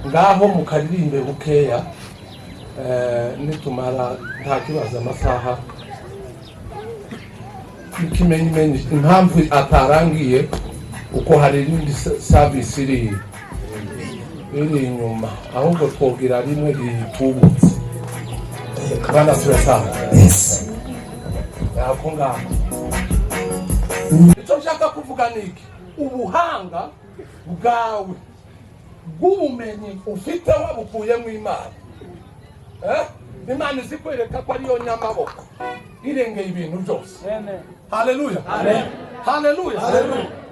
Ngaho mukaririmbe bukeya, nitumara nta kibazo amasaha. Ikimenyimenyi impamvu atarangiye uko hari irindi service iri inyuma, ahubwo twogira rimwe ritubutse. Bwana asifiwe sana. Yes. Ako ngako icyo nshaka kuvuga ni iki: ubuhanga bwawe bw'ubumenyi ufite wabukuyemo Imana. Eh? Imana izi kwereka ko ariyo nyamaboko irengeye ibintu byose. Haleluya, haleluya!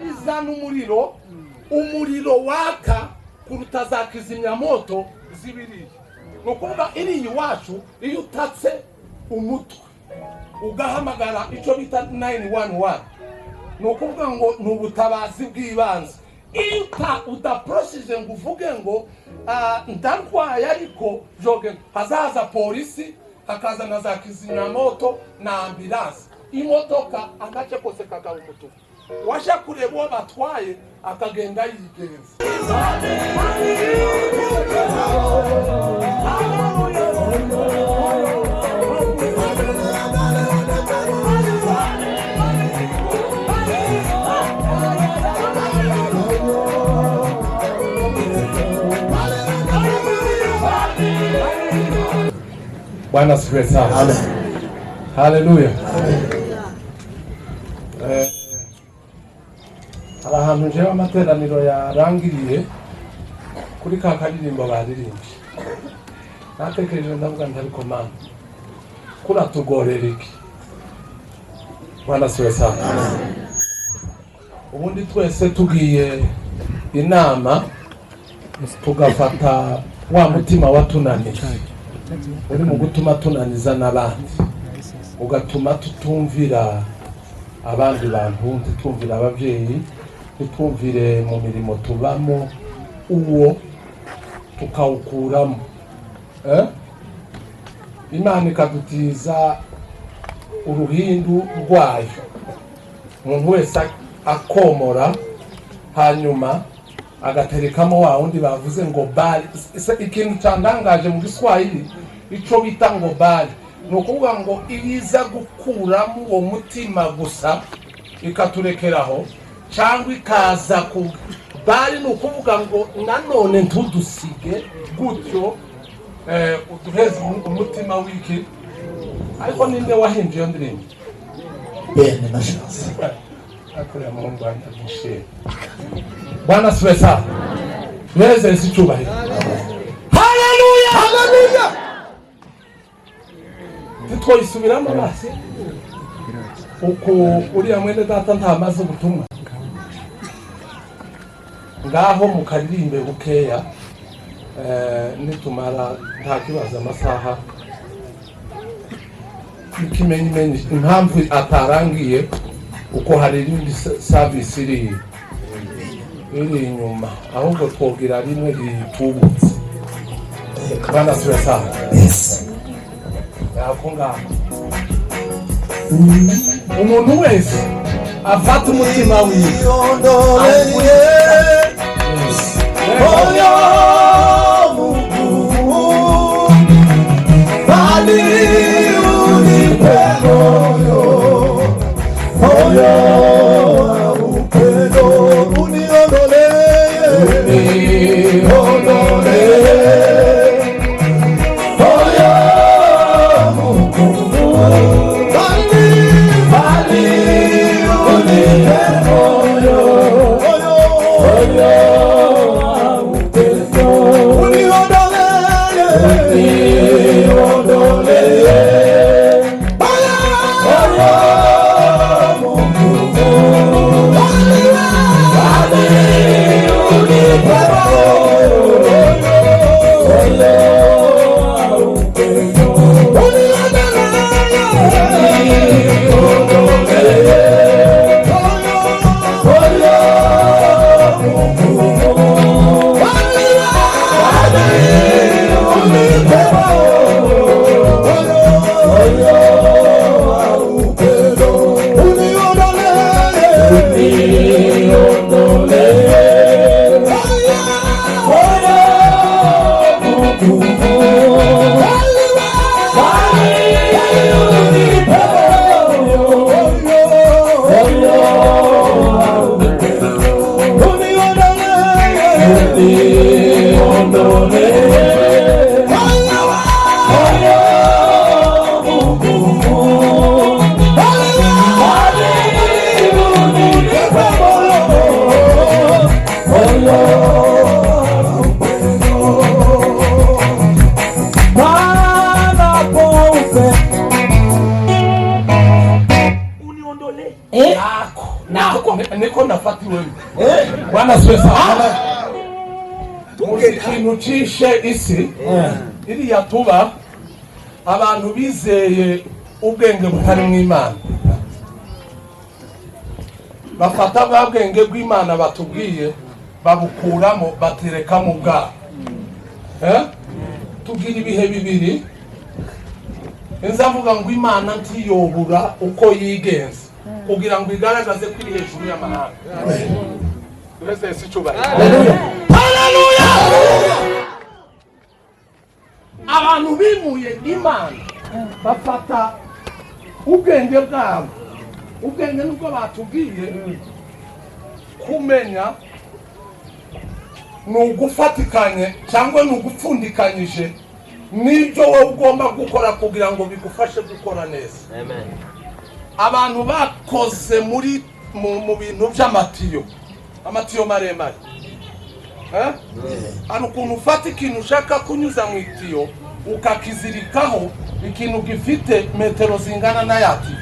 Izana umuriro, umuriro waka kuruta za kizimyamoto z'ibiriya. Ni ukuvuga iriya iwacu, iyo utatse umutwe ugahamagara icyo bita 911, ni ukuvuga ngo ni ubutabazi bw'ibanze. Iyo udaporosije ngo uvuge ngo "Ah, ndarwaye," ariko joge hazaza polisi, hakaza na za kizimyamoto na ambulance, imodoka, agace kose kakaba umutuku, waje kureba uwo batwaye akagenda yigenza. Bwana asifiwe sana. Amen. Haleluya. Hari ahantu jewe amateraniro yarangiriye kuri ka karirimbo baririmbye, natekereje ndavuga nti: "Ariko Mana, kuratugorera iki?" Bwana asifiwe sana. Ubundi twese tugiye inama, tugafata wa mutima watunaniye, uri mu gutuma tunaniza n'abandi, ugatuma tutumvira abandi bantu, ntitwumvire ababyeyi, ntitwumvire mu mirimo tubamo, uwo tukawukuramo, eh? Imana ikadutiza uruhindu rwayo, umuntu wese akomora, hanyuma agaterekamo wa wundi bavuze ngo bali. Ikintu cyantangaje mu Giswahili, ico bita ngo bali, ni ukuvuga ngo iyo iza gukuramo uwo mutima gusa ikaturekeraho, cyangwa ikaza ku bali, ni ukuvuga ngo nanone ntudusige gutyo, uduheze umutima w'iki. Ariko ninde wahimbye iyo ndirimbo? Bene na Chance. Akorera muhungu wanjye amushima. Bwana asifiwe sana. Nezeza icyubahiro. Haleluya! Haleluya! Ntitwoyisubiramo basi? Uku uriya mwene data ntamaze ubutumwa. Ngaho mukaririmbe bukeya, nitumara nta kibazo amasaha. Ikimenyimenyi impamvu atarangiye uko hari irindi service iri inyuma, ahubwo twogira rimwe ritubutse. Bwana asifiwe sana. Yes. Ako ngako umuntu wese afata umutima wiwe. Niondoleye moyo mgumu, bali unipe moyo, moyo wa upendo. Uniondolee, uniondolee moyo mgumu, bali unipe moyo, moyo. Uniondolee moyo mgumu, Fadhili unipe moyo, moyo upendo. Bwana kwa upendo. Uniondolee Eh? Nako. Nako. Niko nafati wewe. Bwana asifiwe sana. Muzi ikintu cishe isi iriya tuba abantu bizeye ubwenge butari mu Imana, bafata bwa bwenge bw'Imana batubwiye, babukuramo, baterekamo ubwabo. Eh? Tugira ibihe bibiri. Inzavuga ngo Imana ntiyobura uko yigenza kugira ngo igaragaze ko iri hejuru y'amahanga. Duheze Yesu icyubahiro. Haleluya! Abantu bimuye Imana, bafata ubwenge bwabo. Ubwenge nubwo batubwiye kumenya ni ugufatikanye cyangwa ni ugupfundikanyije n'ibyo wowe ugomba gukora kugira ngo bigufashe gukora neza. Abantu bakoze muri mu bintu by'amatiyo, amatiyo maremare, eh? Hari ukuntu ufata ikintu ushaka kunyuza mu itiyo, ukakizirikaho ikintu gifite metero zingana na ya tiyo,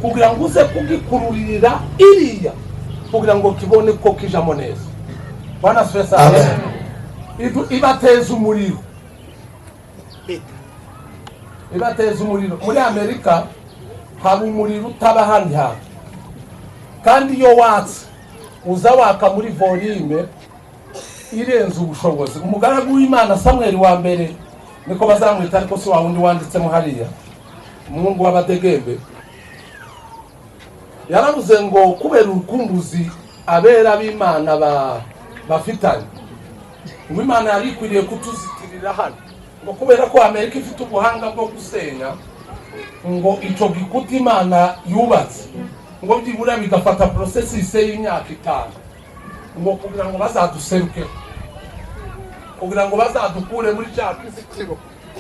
kugira ngo uze kugikururira iriya, kugira ngo kibone ko kijamo neza. Bwana asifiwe sana. Ibateza umuriro, ibateza umuriro. Muri Amerika haba umuriro utaba ahandi hantu, kandi iyo watse uza waka muri volume irenze ubushobozi. Umugaragu w'Imana Samweli wa mbere, niko bazamwita, ariko si wa wundi wanditsemo hariya, umuhungu w'abadegembe, yaravuze ngo kubera urukumbuzi abera b'Imana bafitanye, ngo Imana yari ikwiriye kutuzitirira hano, ngo kubera ko Amerika ifite ubuhanga bwo gusenya, ngo icyo gikuta Imana yubatse, ngo byibura bigafata processus y'imyaka 5, ngo kugira ngo bazaduserukeho, kugira ngo bazadukure muri cya kizitiro,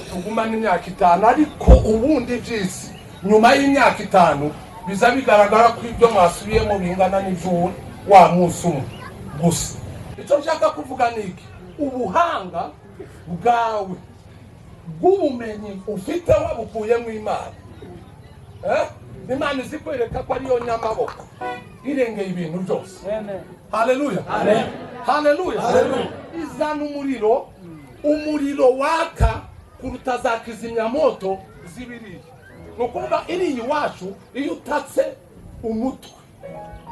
tugumane imyaka 5. Ariko ubundi by'isi nyuma y'imyaka 5 biza bigaragara ko ibyo mwasubiyemo bingana n'ibyo wa munsi umwe gusa. Icyo nshaka kuvuga ni iki: ubuhanga bwawe bw'ubumenyi ufite wabukuyemo Imana. Eh? Imana izi kwereka ko ariyo nyamaboko irengeye ibintu byose. Haleluya, haleluya! Izana umuriro, umuriro waka kuruta za kizimyamoto z'ibiriya. Ni ukuvuga iriya iwacu, iyo utatse umutwe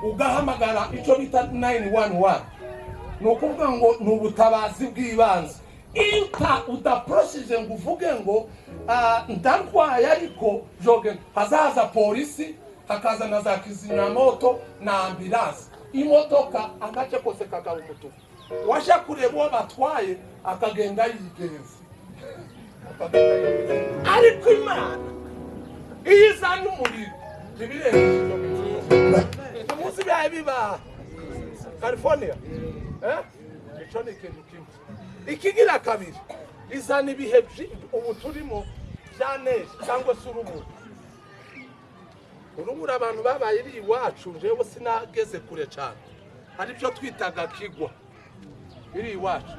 ugahamagara icyo bita 911, ni ukuvuga ngo ni ubutabazi bw'ibanze. Iyo udaporoshije ngo uvuge ngo "Ah, ndarwaye," ariko joge hazaza polisi, hakaza na za kizimyamoto na ambulance, imodoka, agace kose kakaba umutuku. Waje kureba uwo batwaye, akagenda yigenza, akagenda yigenza. Ariko Imana iyo izana umuriro, ntibirenze ibyo bintu. Umunsi bihaye biba California, eh? Ico ni ikintu kimwe. Ikigira kabiri, izana ibihe ubu turimo bya neige cyangwa se urubura. Urubura abantu babaye iri iwacu, jewe sinageze kure cyane, hari ibyo twitaga kigwa. Iri iwacu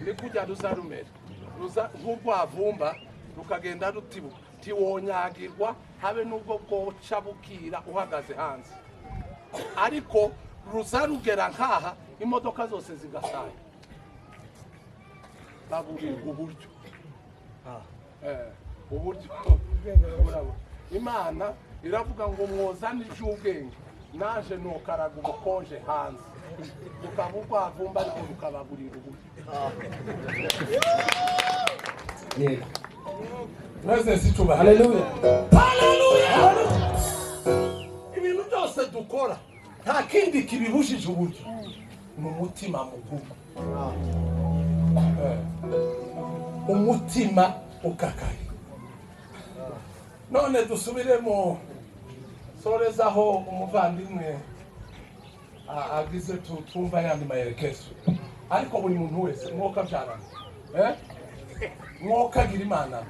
ni kujya ruza rumera ruza nk'urwavumba, rukagenda rutibuka, ntiwonyagirwa habe n'ubwo bwoca bukira uhagaze hanze, ariko ruza rugera nkaha, imodoka zose zigasaya, baburirwa uburyo. Uburyo burabo. Imana iravuga ngo mwozane iby'ubwenge, naje nokaraga ubukonje hanze, bukaba urwavumba, ariko rukababurira uburyo. Mwese si cyubahiro. Haleluya. Haleluya! Ibintu byose dukora, nta kindi kibibujije uburyo, ni umutima mugumu. Umutima ukakaye. None dusubiremo, sorezaho umuvandimwe agize twumva yandi mayerekezo. Ariko buri muntu wese mwoka byarana, eh? Mwoka agira Imana,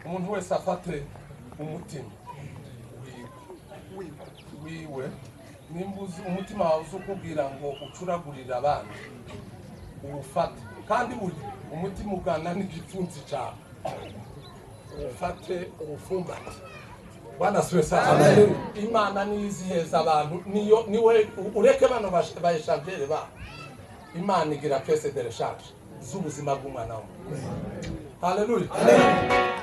umuntu wese afate umutima wiwe wiwe. Nimba uzi umutima wawe uzi ukubwira ngo ucuragurire abandi, uwufate. Kandi burya umutima ugana n'igipfunsi cyawe, uwufate, uwufumbate. Bwana asifiwe sana. Imana niziheza abantu, niyo niwe ureke bano bayeshavyere ba Imana igira pièce de rechange z'ubuzima bw'umwana w'umuntu. Haleluya!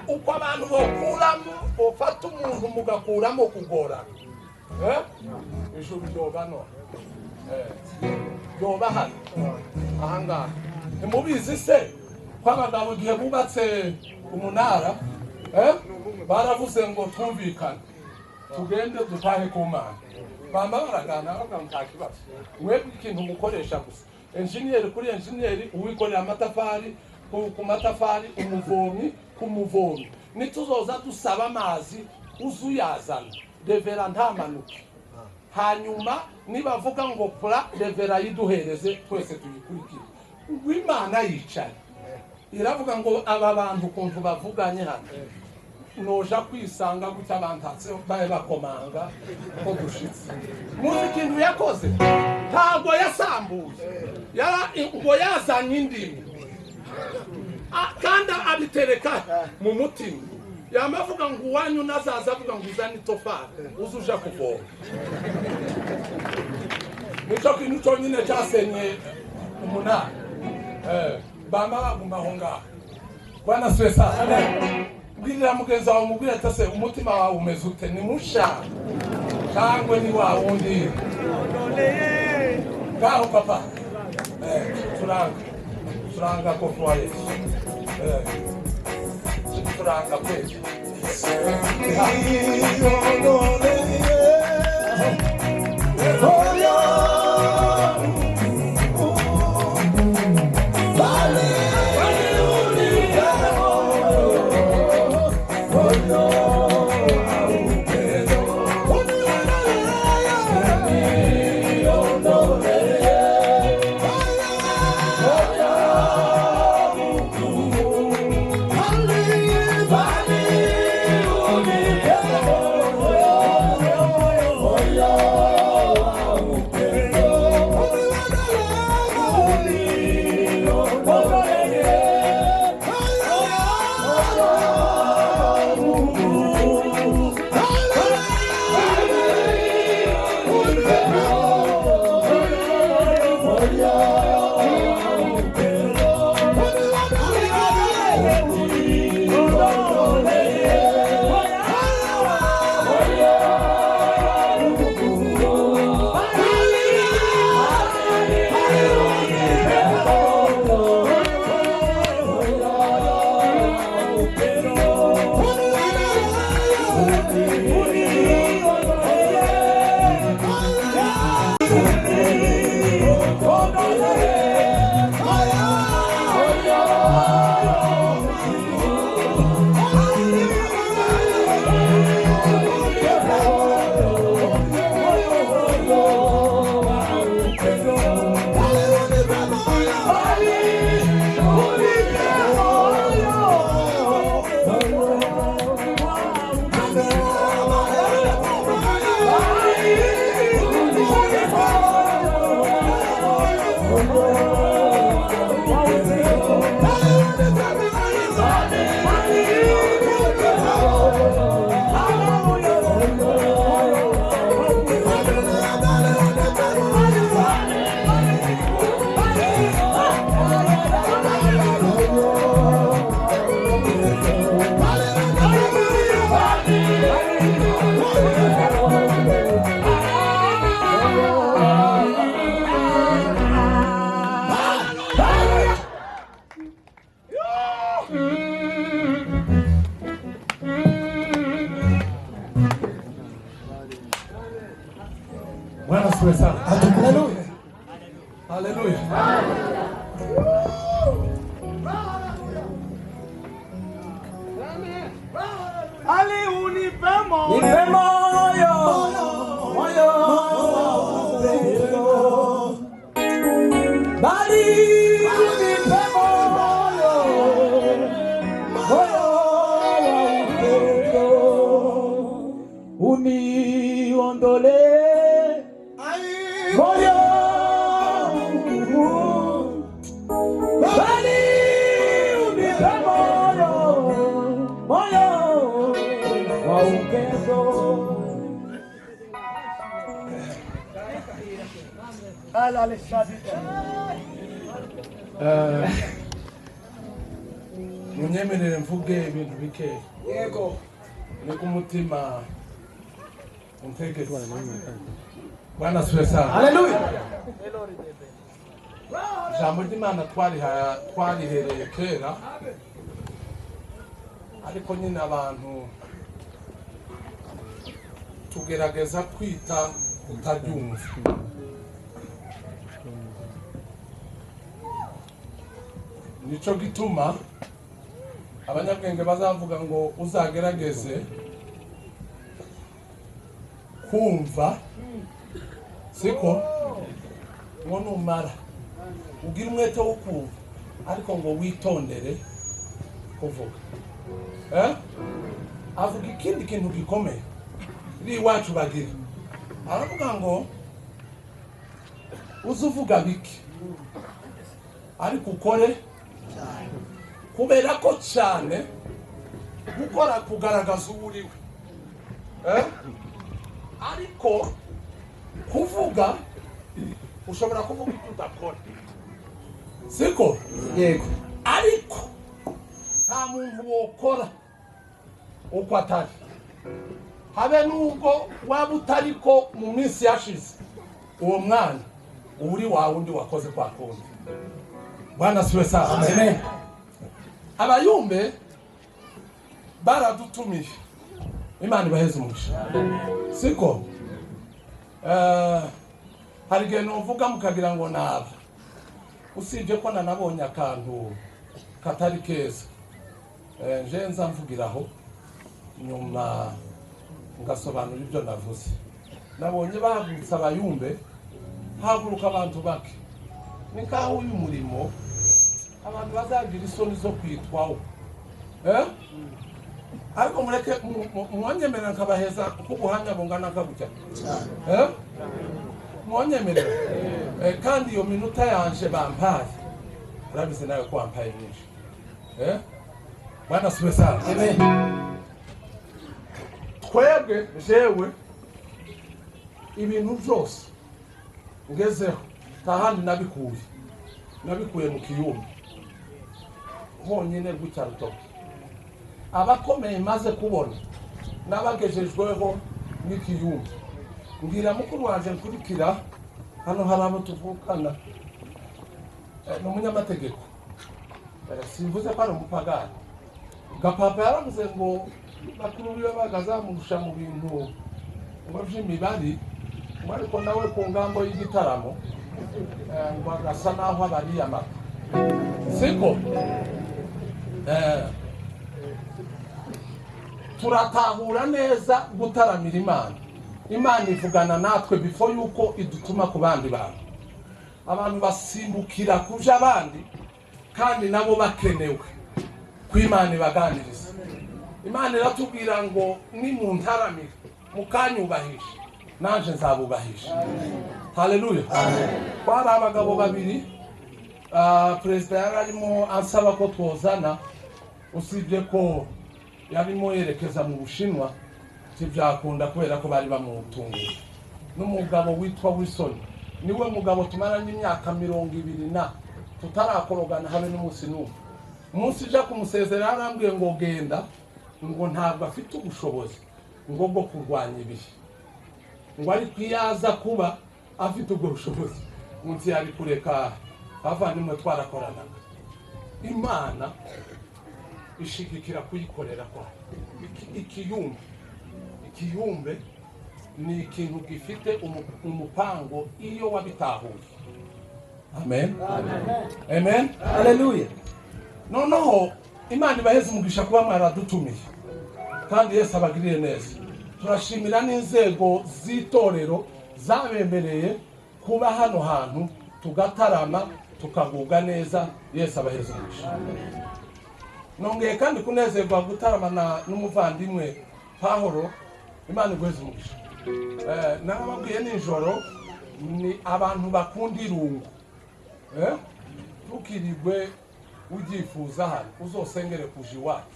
Uko abantu bokuramo, ufata umuntu mugakuramo kugorana, eh? Ijuru ryoba no, ryoba hano ahangaha. Ntimubizi se ko abagabo igihe bubatse umunara, eh? Baravuze ngo twumvikane, tugende dutahe ku Mana. Bamba baragana, bavuga ngo nta kibazo, mwebwe ikintu mukoresha gusa enjeniyeri kuri enjeniyeri, uwikorera amatafari ku matafari, umuvomyi ku muvomyi. Nituzoza dusaba amazi, uzuyazana revera ntamanuke. Hanyuma nibavuga ngo pura revera yiduhereze twese tuyikurikire. Uwimana yicaye iravuga ngo aba bantu ukuntu bavuganye hano, noja kwisanga gutya bantatse babe bakomanga ko dushitse. Muzi ikintu yakoze? Ntabwo yasambuye. Ngo yazanye indimi, kandi abitereka mu mutima. Yamavuga ngo uwanyu nazaza avuga ngo uzane itofari, uze uja kuvoma. Nicyo kintu cyonyine cyasenye umunara. Bama baguma aho ngaho. Bwana asifiwe sana. Bwirira mugenzi wawe, umubwire ati: "Ese umutima wawe umeze ute? Ni musha cyangwa ni wa wundi?" Ngaho papa, turanga, turanga kofi wa Yesu. Turanga kweli. Bwana asifiwe sana. Haleluya. Haleluya. Ali unipe moyo. Nipe moyo, moyo, bali Munyemerere mvuge ibintu bikeya. Yego. Ni ku mutima untegetse. Bwana asifiwe sana. Haleluya. Ijambo ry'Imana twarihereye kera, ariko nyine abantu tugerageza kwita kutaryumva. Nico gituma abanyabwenge bazavuga ngo uzagerageze kumva, siko ngo numara ugire umwete wo kumva, ariko ngo witondere kuvuga. Avuga ikindi kintu gikomeye iri iwacu bagira, aravuga ngo uze uvuga bike ariko ukore, kubera ko cyane gukora kugaragaza uwo uriwe. Ariko kuvuga ushobora kuvuga ibyo udakora, siko? Yego. Ariko nta muntu wokora uko atari, habe nubwo waba utariko mu minsi yashize, uwo mwana uba uri wa wundi wakoze kwa kundi. Bwana siwe sana. Amen. Abayumbe baradutumiye, Imana ibaheze umugisha, siko? Hari igihe nuvuga mukagira ngo naba, usibye ko nanabonye akantu katari keza. Nje nza mvugiraho nyuma ngasobanura ibyo navuze. Nabonye bahagurutse abayumbe, haguruka abantu bake, ni nkaho uyu murimo abantu bazagira isoni zo kwitwaho. Ariko mureke mwonyemerera nkabaheza kubuhamya bungana gutya. Mwonyemerera. Kandi iyo minota yanje bampaye, urabizi nawe ko wampaye myinshi. Bwana siwe sana. Amen. Twebwe jewe ibintu byose ngezeho nta handi nabikuye, nabikuye mu kiyumba honyine gutya rutoki. Abakomeye maze kubona nabagejejweho n'ikiyumba. Mbwira mukuru wanje nkurikira hano, hari abo tuvukana, ni umunyamategeko. Simvuze ko ari umupagani. Gapapa yaravuze ngo bakuru biwe bagazamurusha mu bintu ngo vy'imibari, ngo ariko nawe ku ngambo y'igitaramo, ngo agasa naho abariye amata, siko? Turatahura neza gutaramira Imana. Imana ivugana natwe before yuko idutuma ku bandi bantu. Abantu basimbukira kuja abandi kandi nabo bakenewe ko Imana ibaganiriza. Imana iratubwira ngo nimuntaramira mukanyubahisha, nanje nzabubahisha. Haleluya. Kwari abagabo babiri, perezida yari arimo ansaba ko twozana, usibye ko yarimo yerekeza mu Bushinwa ntibyakunda kubera ko bari bamutunguye. N'umugabo witwa Wilson, niwe mugabo tumaranye imyaka 20 na tutarakorogana habe n'umunsi n'umwe. Umunsi ija kumusezera yarambwiye ngo genda, ngo ntabwo afite ubushobozi ngo bwo kurwanya ibihe, ngo ariko iyo aza kuba afite ubwo bushobozi munsi yari kureka abavandimwe twarakoranaga. Imana ishigikira kuyikorera kwayo. Ikiyumbe ni ikintu gifite umupango iyo wabitahuye. Amen. Amen. Haleluya. Noneho Imana ibaheze umugisha kuba mwaradutumiye, kandi Yesu abagirire neza. Turashimira n'inzego z'itorero zabemereye kuba hano hantu tugatarama tukagubwa neza. Yesu abaheze umugisha. Nongeye kandi kunezerwa gutaramana n'umuvandimwe Pahoro. Imana iguheze umugisha. Narababwiye nijoro, ni abantu bakunda irungu. Ntukirigwe ugyifuza hano, uzosengere kuja iwacu,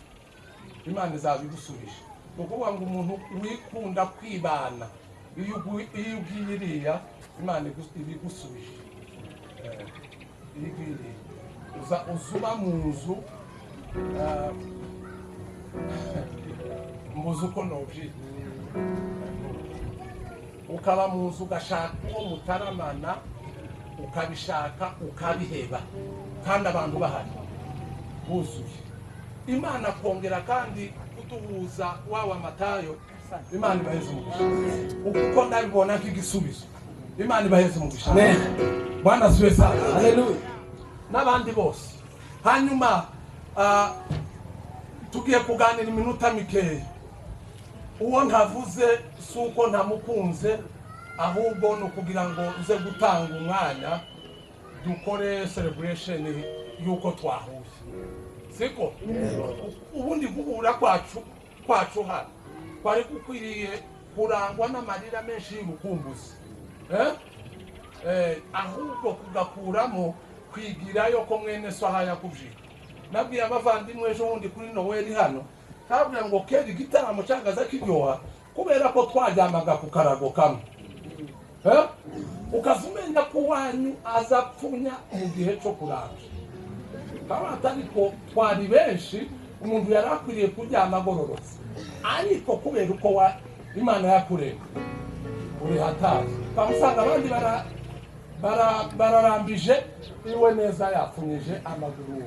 Imana izabigusubije. Ni ukuvuga ngo umuntu wikunda kwibana Iyo ugiye iriya, Imana ibigusubije. Iyo ugiye iriya uza uzuba mu nzu, mbuze uko novyita, ukaba mu nzu ugashaka uwo mutaramana, ukabishaka ukabiheba, kandi abantu bahari buzuye. Imana kongera kandi kuduhuza wawa Matayo. Imana ibaheze umugisha, uko ndabibona nk'igisubizo. Imana ibaheze umugisha. Bwana asifiwe sana. Haleluya. N'abandi bose. Hanyuma tugiye kuganira iminota mikeya. Uwo ntavuze si uko ntamukunze, ahubwo ni ukugira ngo nze gutanga umwanya dukore celebration y'uko twahuye, siko? Ubundi guhura kwacu hano kwari gukwiriye kurangwa n'amarira menshi y'urukumbuzi, eh? Ahubwo kugakuramo kwigirayo ko mwene so ahaya kuvyika. Nabwiye abavandimwe ejo bundi kuri Noweli hano, nababwira ngo kera igitaramo cyagaza kiryoha kubera ko twaryamaga ku karago kamwe, eh? Ukaza umenya ko wanyu aza apfunya mu gihe cyo kurambya kabata, ariko twari benshi, umuntu yari akwiriye kuryama agororotse, ariko kubera uko wa Imana yakurema uri hatari, ukamusanga abandi bararambije iwe neza, yapfunyije amaguru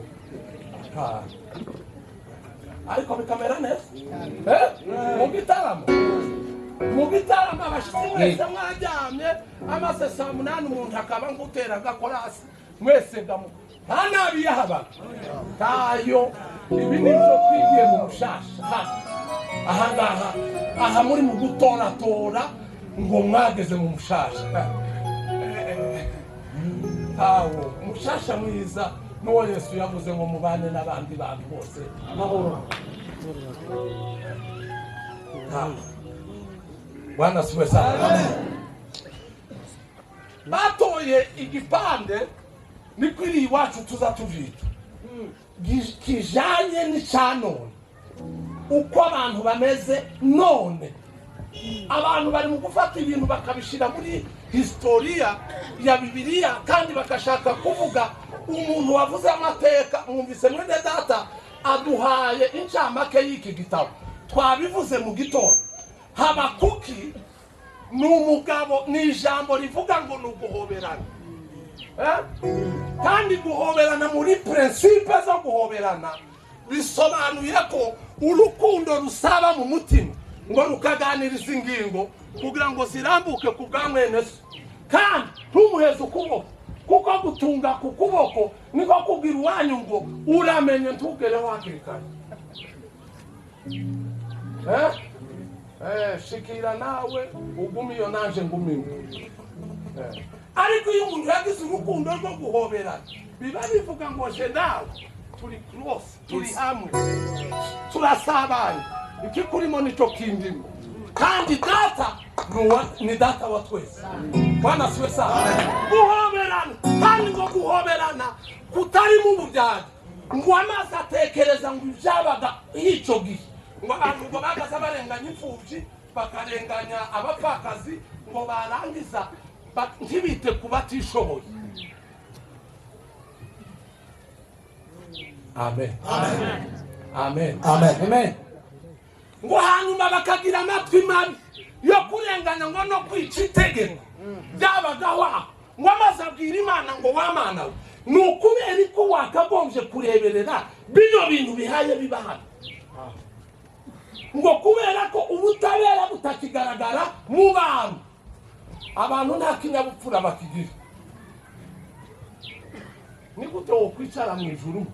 akara, ariko bikamera neza, eh? Mu gitaramo abashyitsi mwese mwaryamye, amase saa 8 umuntu akaba ngutera agakorasi, mwese gamu nta nabi yahabaga tayo. Ibi nibyo twigiye mu mushasha hano aha ngaha. Aha muri mu gutoratora ngo mwageze mu mushasha tawo. Umushasha mwiza n'uwo Yesu yavuze ngo mubane n'abandi bantu bose amahoro. Tawo. Bwana asifiwe sana. Batoye igipande, niko iri iwacu tuza tuvyita, kijanye n'ica none, uko abantu bameze none. Abantu bari mu gufata ibintu bakabishyira muri historiya ya Bibiliya, kandi bagashaka kuvuga umuntu wavuze amateka. Mwumvise mwene data aduhaye incamake y'iki gitabo. Twabivuze mu gitondo, Habakuki ni umugabo, ni ijambo rivuga ngo ni uguhoberana, eh? Kandi guhoberana muri principe zo guhoberana bisobanuye ko urukundo rusaba mu mutima ngo rukaganiriza ingingo kugira ngo zirambuke ku bwa mwene so, kandi ntumuheze ukuboko, kuko gutunga ku kuboko niko kubwira iwanyu ngo uramenye ntugereho hakiri kare, eh? Shikira nawe ugume iyo nanje ngumimo. Ariko iyo umuntu yagize urukundo rwo guhoberana, biba bivuga ngo je nawe turi close, turi hamwe, turasabanye, ikikurimo nicyo kindimo, kandi data ni data wa twese. Bwana asifiwe sana. Guhoberana, kandi ngo guhoberana kutarimo uburyarya, ngo amazi atekereza ngo ibyabaga hico gihe, ngo abantu ngo bagaza barenganya imfubyi, bakarenganya abapfakazi, ngo barangiza ntibite ku batishoboye. Amen, amen. Amen. Amen. Ngo hanyuma bakagira amatwi mabi yo kurenganya ngo no kwica itegeko byabagaho aho. Ngo amaze abwira Imana ngo wamana we, ni ukubera ko wakagombye kureberera bino bintu bihaye biba hano, ngo kubera ko ubutabera butakigaragara mu bantu, abantu nta kinyabupfura bakigira. Ni gute wokwicara mu ijuru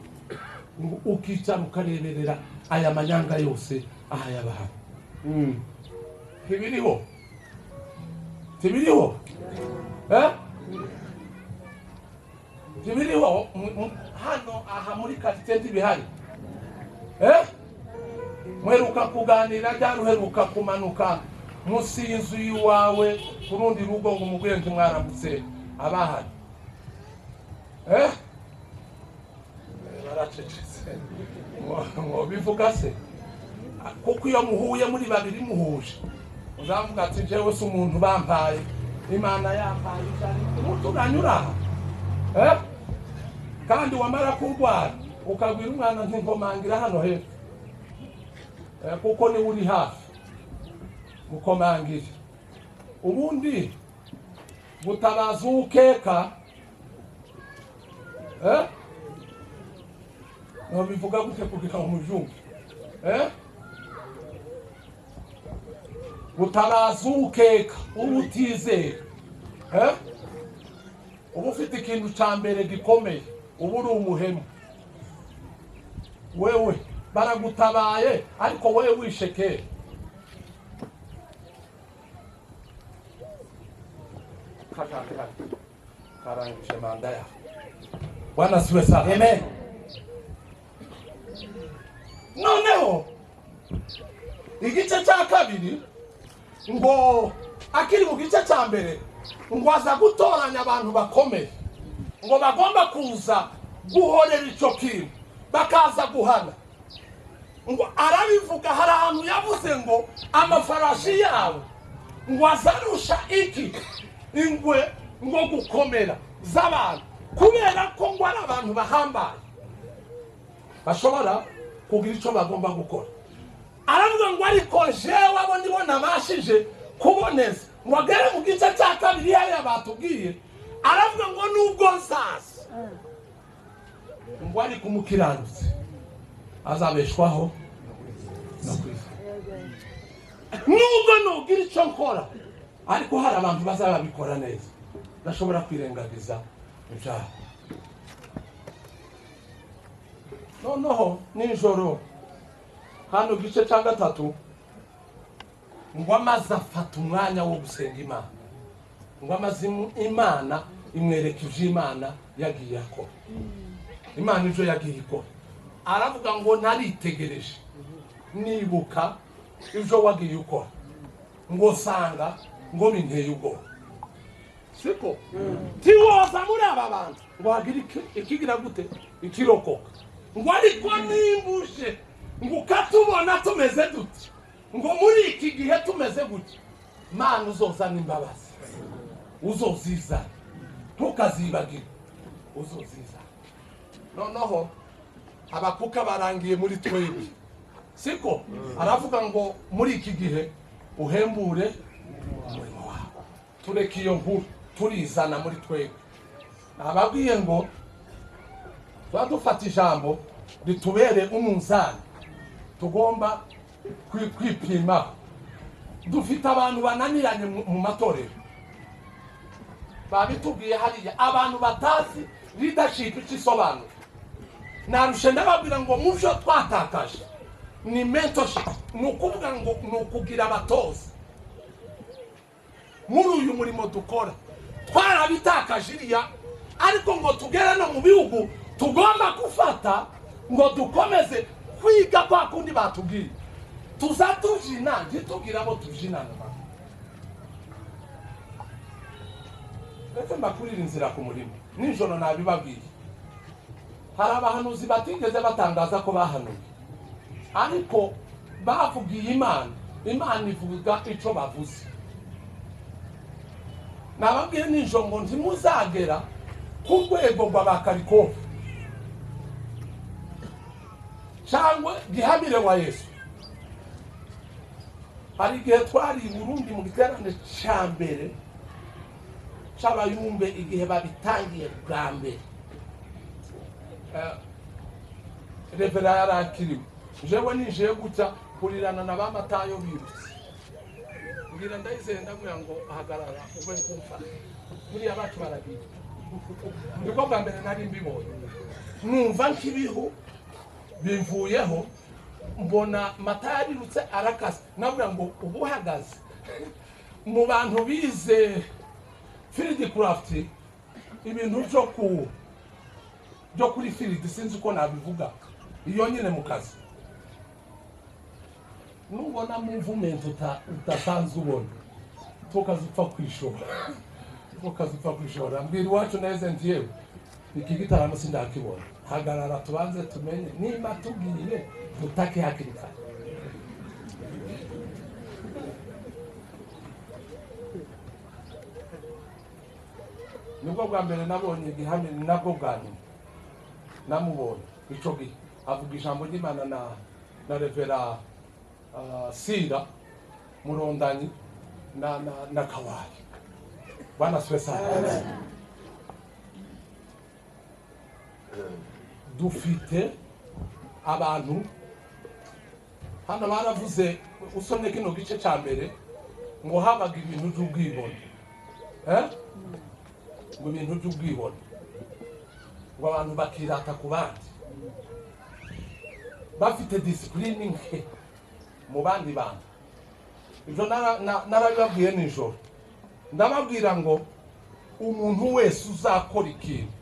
ngo ukicara ukareberera aya manyanga yose aha yaba hano? Ntibiriho, ntibiriho, eh? Ntibiriho hano aha muri quartier, ntibihari, eh? Mweruka kuganira ryari? Uheruka kumanuka munsi y'inzu y'iwawe ku rundi rugo ngo umubwire nti mwaramutse abahari, eh? Baracecetse ngo bivuga se, kuko iyo muhuye muri babiri muhuje Uzavuga ati: "Jewe si umuntu bampaye, Imana yampaye ijana." Umuturanyi uraha, eh? Kandi wamara kurwara ukabwira umwana ntinkomangira hano hepfo, kuko niwe uri hafi gukomangira. Ubundi gutabaza uwukeka, eh? Nobivuga gute kugira ngo mubyumve, eh? Gutabaza uwukeka, uba utizera, eh? Uba ufite ikintu cya mbere gikomeye, uba uri umuhemu. Wewe baragutabaye, ariko wewe wishekera. Karangije manda yawe. Bwana siwe sana. Amen. Noneho igice cya kabiri, ngo akiri mu gice cya mbere, ngo aza gutoranya abantu bakomeye, ngo bagomba kuza guhorera icyo kintu, bakaza guhana. Ngo arabivuga, hari ahantu yavuze ngo amafarashi yabo ngo azarusha iki ingwe ngo gukomera z'abantu, kubera ko ngo ari abantu bahambaye bashobora kugira icyo bagomba gukora. Aravuga ngo: "Ariko jewe abo nibo nabashije kuboneza." Ngo agere mu gice cya kabiri hariya batubwiye, aravuga ngo: "Nubwo nzaza, ngo ariko umukiranutsi azabeshwaho no kwizera. Nubwo nugira icyo nkora, ariko hari abantu bazaba babikora neza, ndashobora kwirengagiza ibyaha." Noneho nijoro hano gice cya gatatu, ngo amaze afata umwanya wo gusenga Imana, ngo amaze Imana imwereka ibyo Imana yagiye akora, Imana ibyo yagiye ikora. Aravuga ngo: "Naritegereje, nibuka ibyo wagiye ukora, ngo sanga ngo binteye ubwoba." Siko tiwoza muri aba bantu ngo hagire ikigira gute, ikirokoka. Ngo ariko nimbushe, ngo ukatubona tumeze dute, ngo muri iki gihe tumeze gutya, Mana uzozana imbabazi, uzozizana, ntukazibagire, uzozizana. Noneho Habakuka barangiye muri twebwe, siko? Aravuga ngo muri iki gihe uhembure umurimo wawe. Tureke iyo nkuru, turizana muri twebwe. Nababwiye ngo tuba dufata ijambo ritubere umunzani tugomba kwipimaho. Dufite abantu bananiranye mu matorero, babitubwiye hariya, abantu batazi leadership icyo isobanura. Narushe ndababwira ngo mu byo twatakaje ni mentorship, ni ukuvuga ngo ni ukugira abatoza muri uyu murimo dukora. Twarabitakaje iriya, ariko ngo tugere no mu bihugu tugomba gufata ngo dukomeze kwiga kwa kundi batubwiye tuza tubyina, ntitubwire abo tubyinana nabo. Ndetse mbakurira inzira ku murimo. Nijoro nabibabwiye, hari abahanuzi batigeze batangaza ko bahanuye, ariko bavugiye Imana, Imana ivuga icyo bavuze. Nababwiye nijoro ngo ntimuzagera ku rwego rwa ba Karikovu cyangwa gihamire wa Yesu. Hari igihe twari i Burundi mu giterane cya mbere c'abayumbe, igihe babitangiye bwa mbere, reverend yari akiriwe. Jewe ninjiye gutya kurirana na ba Matayo birutse, mbwira Ndayizeye, ndamubwira ngo: "Hagarara ube kumfa, buriya bacu baragiye." Nibwo bwa mbere nari mbibonye, numva nk'ibihu bimvuyeho. Mbona Matayo yarirutse arakase, nabwira ngo ubu uhagaze mu bantu bize field craft, ibintu byo kuri field, sinzi uko nabivuga, iyo nyine mu kazi nubona movement udasanzwe ubona, tukaza upfa kwishora, tukaza upfa kwishora. Mbwira iwacu neza nti: "Yewe, iki gitaramo sindakibona, hagarara tubanze tumenye nimba tubwiye dutake hakiri kare." Nibwo bwa mbere nabonye gihamya, ni nabwo bwa nyuma namubonye. Ico gihe avuga ijambo ry'Imana na Reverend Sira Murondanyi na Kawayi. Bwana asifiwe sana. Dufite abantu hano baravuze, usomye kino gice cya mbere, ngo habaga ibintu by'ubwibone, eh? Ngo ibintu by'ubwibone, ngo abantu bakirata ku bandi, bafite discipline nke mu bandi bantu. Ibyo narabibabwiye nijoro, ndababwira ngo umuntu wese uzakora ikintu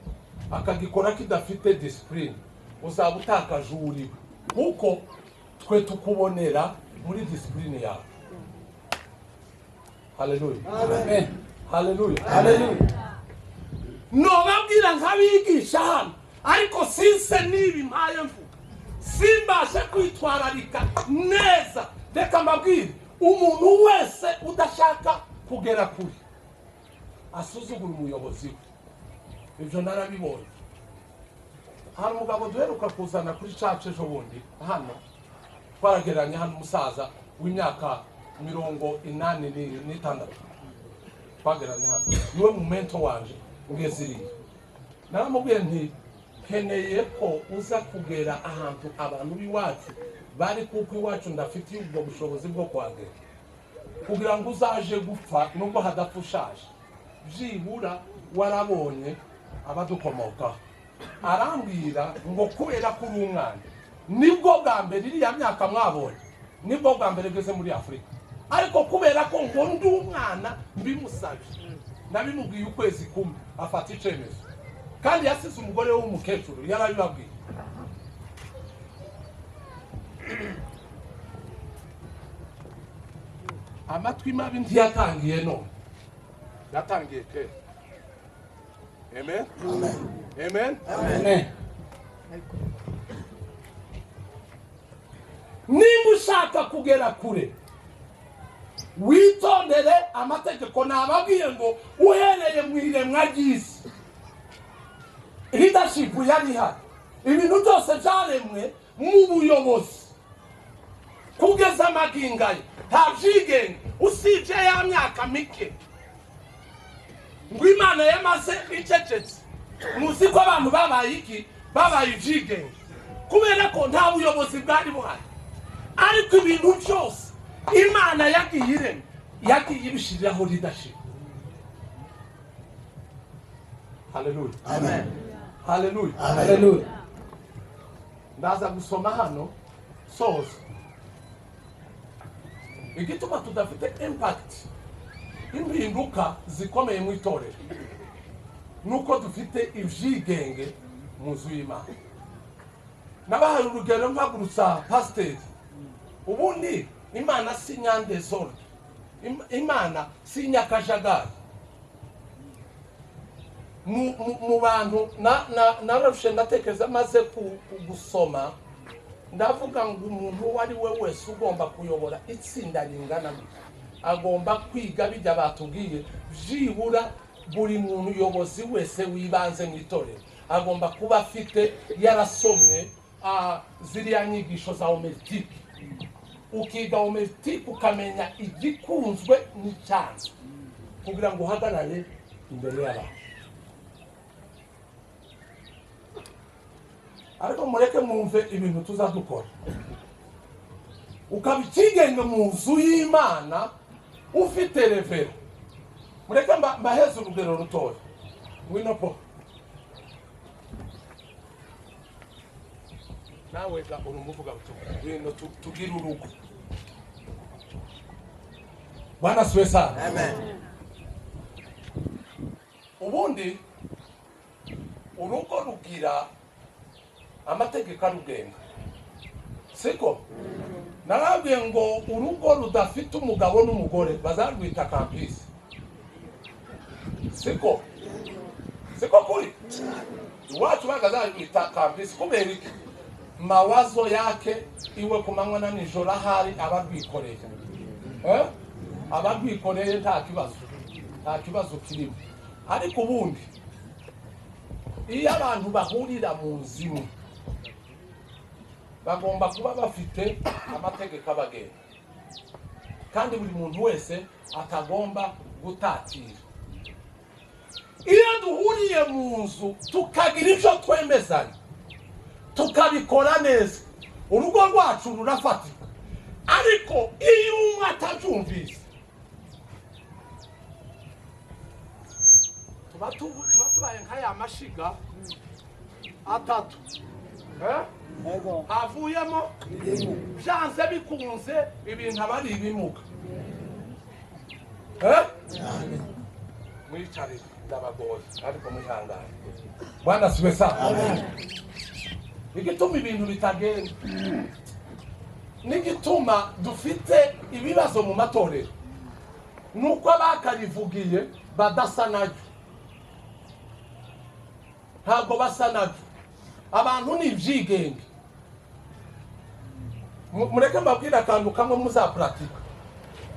akagikora kidafite discipline, uzaba utakaje uwo uriwe, kuko twe tukubonera muri discipline yawe. Haleluya! Amen. Haleluya! Haleluya. Nobabwira nkabigisha hano, ariko sinse niba impaye mvuga simbashe kwitwararika neza. Reka mbabwire, umuntu wese udashaka kugera kure asuzugura umuyobozi we. Ibyo narabibonye. Hari umugabo duheruka kuzana kuri church ejo bundi hano, twaragereranye hano, umusaza w'imyaka 86 twageranye hano, niwe mu mentor wanje ngeziriye. Naramubwiye nti: "Nkeneye ko uza kugera ahantu abantu b'iwacu bari, kuko iwacu ndafitiye ubwo bushobozi bwo kuhagera, kugira ngo uzaje gupfa nubwo hadapfa ushaje, byibura warabonye abadukomokaho." Arambwira ngo: "Kubera ko uri umwana, nibwo bwa mbere iriya myaka mwabonye, nibwo bwa mbere ngeze muri Afurika, ariko kubera ko ngo ndi umwana mbimusabye." Nabimubwiye ukwezi kumwe, afata icyemezo, kandi yasize umugore we w'umukecuru, yarabibabwiye. Amatwi mabi ntiyatangiye none, yatangiye kera. Amen, amen. Amen. Nimba ushaka kugera kure, witondere amategeko. Nababwiye ngo uhereye mu iremwa ry'isi, leadership yari ihari. Ibintu byose byaremwe mu buyobozi kugeza amagingo aya. Nta byigenge usibye ya myaka mike ngo Imana yamaze icecetse. Muzi ko abantu babaye iki? Babaye ibyigenge kubera ko nta buyobozi bwari buhari. Ariko ibintu byose Imana yagiye irema, yagiye ibishyiriraho leadership. Haleluya! Haleluya! Haleluya. Ndaza gusoma hano soza igituma tudafite impact, impinduka zikomeye mu itorero, nuko dufite ibyigenge mu nzu y'Imana. Nabahaye urugero mpagurutsa pasiteri. Ubundi Imana si nyandezoro, Imana si nyakajagari mu bantu. Nararushe ndatekereza, maze gusoma ndavuga ngo umuntu uwo ari we wese ugomba kuyobora itsinda ringana gutya agomba kwiga bijya batubwiye. Byibura buri muntu uyobozi wese w'ibanze mu itorero agomba kuba afite, yarasomye ziriya nyigisho za homélétique. Ukiga homélétique, ukamenya igikunzwe n'icyanzwe, kugira ngo uhagarare imbere y'abantu. Ariko mureke mwumve ibintu tuzadukora. Ukaba ikigenge mu nzu y'Imana ufite reverend. Mureke mbaheze urugero rutoya. Ngwino po nawe ga uri umuvugabutumwa, ngwino tugire urugo. Bwana asifiwe sana. Ubundi urugo rugira amategeko arugenga, siko? Narabwiye ngo urugo rudafite umugabo n'umugore bazarwita campus, siko? Siko kuri iwacu bagazarwita campus. Kubera iki? Mawazo yake iwe ku manywa na nijoro, ahari abarwikoreye, eh? Abarwikoreye, nta kibazo, nta kibazo kirimo. Ariko ubundi iyo abantu bahurira mu nzu imwe, bagomba kuba bafite amategeko abagenga, kandi buri muntu wese atagomba gutatira. Iyo duhuriye mu nzu, tukagira ibyo twemezanya, tukabikora neza, urugo rwacu rurafatika. Ariko iyo umwe atabyumvise, tuba tubaye nka ya mashiga atatu, eh? Yego. Havuyemo byanze bikunze ibintu aba ari ibimuga, eh? Mwicare, ndabagoye, ariko mwihangane. Bwana asifiwe sana. Igituma ibintu bitagenda n'igituma dufite ibibazo mu matorero ni uko abakarivugiye badasa naryo, ntabwo basa nabyo. Abantu ni ibyigenge. Mureke mbabwire akantu kamwe muzapuratika.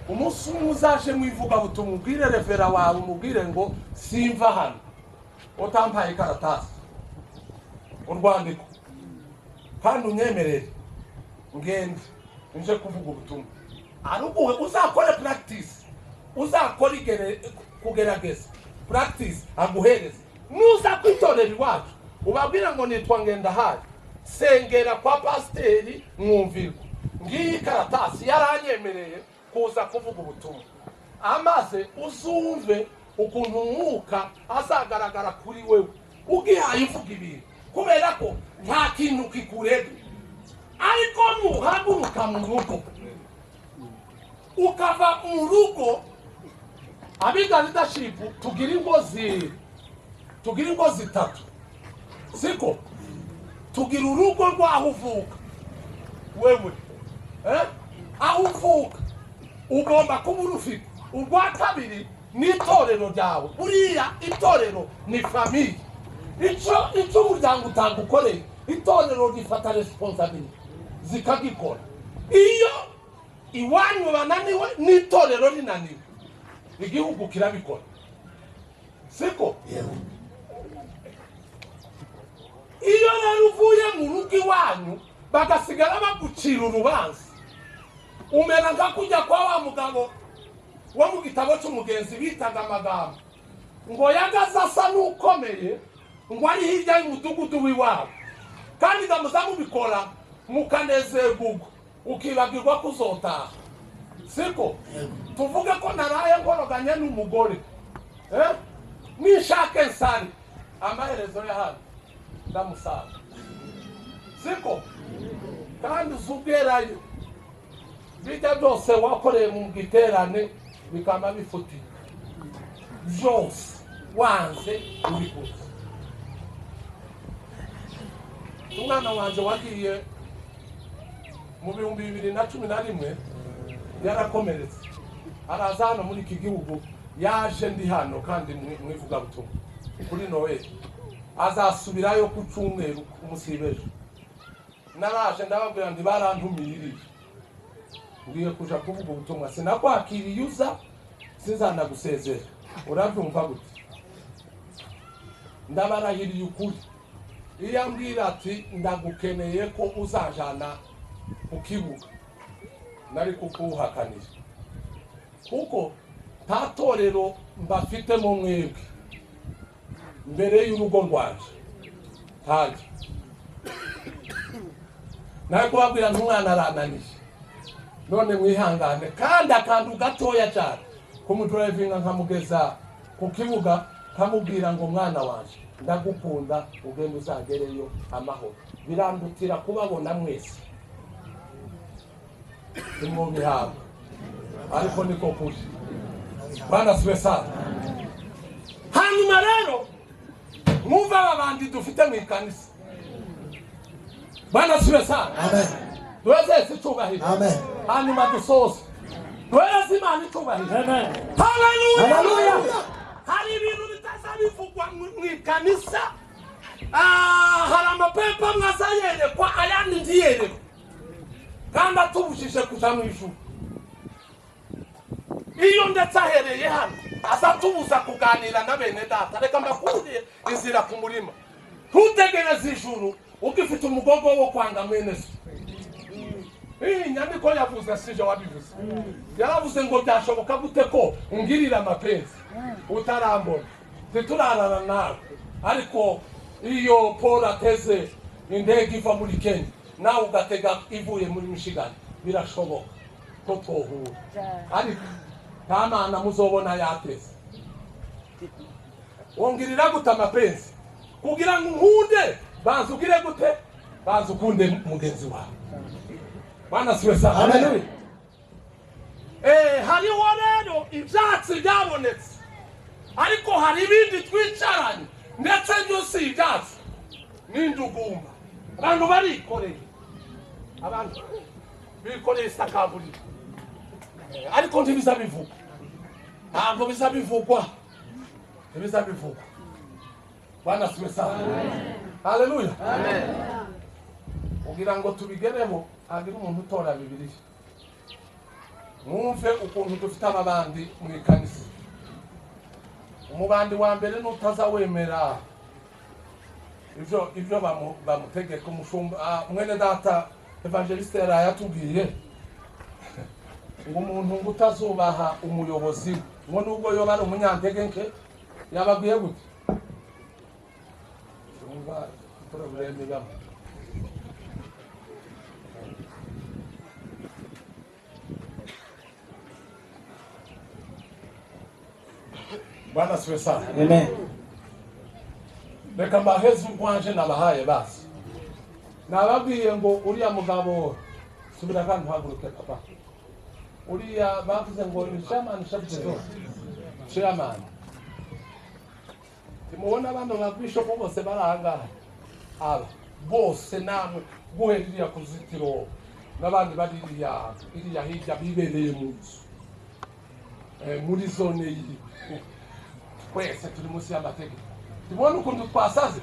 Umunsi umwe uzaje mu ivugabutumwa, ubwire reverend wawe, umubwire ngo: "Simva hano utampaye ikaratasi, urwandiko, kandi unyemerere ngende nje kuvuga ubutumwa." Aruguhe uzakore practice, uzakore kugerageza practice, aguhereze. Nuza kwitorera iwacu, ubabwira ngo: "Nitwa Ngendahayo, sengera kwa pasiteri Mwumvirwa, ngiyi ikaratasi yaranyemereye kuza kuvuga ubutumwa." Amaze uzumve ukuntu umwuka azagaragara kuri wewe ugihaye uvuga ibintu, kubera ko nta kintu kikurega. Ariko nuhaguruka mu rugo, ukava mu rugo, abiga leadership, tugira ingo zitatu, siko? Tugira urugo rw'aho uvuka wewe, eh? Aho uvuka ugomba kuba urufite. Urwa kabiri ni itorero ryawe. Buriya itorero ni famille. Icyo umuryango utagukoreye, itorero rifata responsabilité zikagikora. Iyo iwanyu bananiwe n'itorero rinaniwe, igihugu kirabikora, siko? Iyo rero uvuye mu rugo iwanyu, bagasigara bagucira urubanza, umera nka kujya kwa wa mugabo wo mu gitabo cy'umugenzi bitaga Amagambo, ngo yagaze asa n'ukomeye, ngo ari hirya y'umudugudu w'iwabo. Kandi ngamuza mubikora mukanezerwa, ubwo ukibagirwa ko uzotaha, siko? Tuvuge ko naraye nkoroganye n'umugore, eh? Nishake nsare, amaherezo ya hano ndamusanga, siko? Kandi uzugerayo, bijya byose wakoreye mu giterane bikaba bifutika byose, wanze ubikoze. Umwana wanjye wagiye mu 2011 yarakomeretse, araza hano muri iki gihugu. Yaje ndi hano kandi mu ivugabutumwa kuri Noheli. Azasubirayo ku cyumweru, ku munsi w'ejo. Naraje ndababwira ndi barantumiye iriya, ngiye kuja kuvuga ubutumwa. Sinakwakiriye uza, sinzanagusezera. Urabyumva gute? Ndabarahiriye ukuri, iyo ambwira ati: "Ndagukeneye ko uzajana ku kibuga," nari kukuhakanira, kuko nta torero mbafitemo mwebwe mbere y'urugo rwanje. Ntajya nari kubabwira ntumwana arananiye, none mwihangane. Kandi akantu gatoya cyane, kumudrivinga nkamugeza ku kibuga, nkamubwira ngo: "Mwana wanje, ndagukunda, ugenda uzagereyo amahoro," birandutira kubabona mwese. Nimwobihabwa, ariko niko kuri. Bwana asifiwe sana. Hanyuma rero mwumva aba bandi dufite mu ikanisa. Bwana asifiwe sana. Amen. Duheze icyubahiro. Amen. Hanyuma dusoze, duhereze Imana icyubahiro. Haleluya! Haleluya! Hari ibintu bitaza bivugwa mu ikanisa. Hari amapepa amwe aza yerekwa, ayandi ntiyerekwa, kandi atubujije kuja mu ijuru. Iyo ndetse ahereye hano. Aza tubuza kuganira na bene data. Reka mbakuriye inzira ku murima. Ntutegereze ijuru ugifite umugogo wo kwanga mwene so. Iyi nyandiko yavuze, sije wabivuze. Yaravuze ngo byashoboka gute ko ungirira amapenzi utarambona, ntiturarana nawe? Ariko iyo Paul ateze indege iva muri Kenya, nawe ugatega ivuye muri Michigan, birashoboka ko twohura, ariko nta mana muzobona yateze. Wongirira gute amapenzi? Kugira ngo nkunde, banza ugire gute? Banza ukunde mugenzi wawe. Bwana siwe sana. Haleluya. Hariho rero ibyatsi byabonetse, ariko hari ibindi twicaranye, ndetse byo si ibyatsi, n'indugumba. Abantu barikoreye, abantu bikoreye isakaburiye. Ariko ntibiza bivugwa, ntabwo biza bivugwa, ntibiza bivugwa. Bwana siwe sana. Haleluya. Kugira ngo tubigereho, hagira umuntu utora Bibiliya, mwumve ukuntu dufite ababandi mu ikanisa. Umubandi wa mbere nutaza wemera ibyo bamutegeka. Umushumba, mwene data evangeliste yaraye atubwiye ngo umuntu ngo utazubaha umuyobozi we, ngo nubwo yoba ari umunyantege nke, yababwiye gute? Umva problème ibamo. Bwana siwe sana. Amen. Reka mbaheze urwanje nabahaye. Basi nababwiye ngo uriya mugabo, subira kandi uhaguruke papa, uriya bavuze ngo ni chairman, chef de zone, chairman. Timubona bano ba bishop bose bari ahangaha, aba bose namwe guhera iriya ku ruzitiro n'abandi bari iriya hirya bibereye mu nzu, muri zone yiwe, twese turi munsi y'amategeko. Tubona ukuntu twasaze.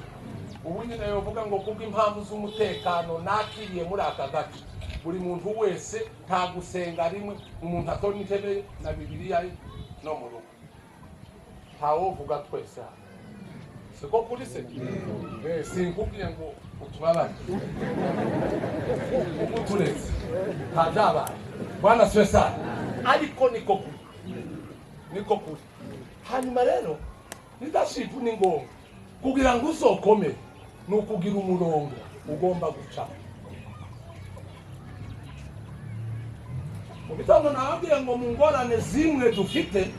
Ubu nyine yovuga ngo kubw'impamvu z'umutekano nakiriye muri aka gace, buri muntu wese nta gusenga rimwe, umuntu atora intebe ye na Bibiliya ye no mu rugo, ntawovuga. Twese hano siko kuri se? Sinkubwiye ngo utubabare, ubu turetse nta byabaye. Bwana siwe sana. Ariko niko kuri, niko kuri. Hanyuma rero leadership ni ngombwa kugira ngo uzokomere, ni ukugira umurongo ugomba guca. Mu gitondo nababwiye ngo mu ngorane zimwe dufite,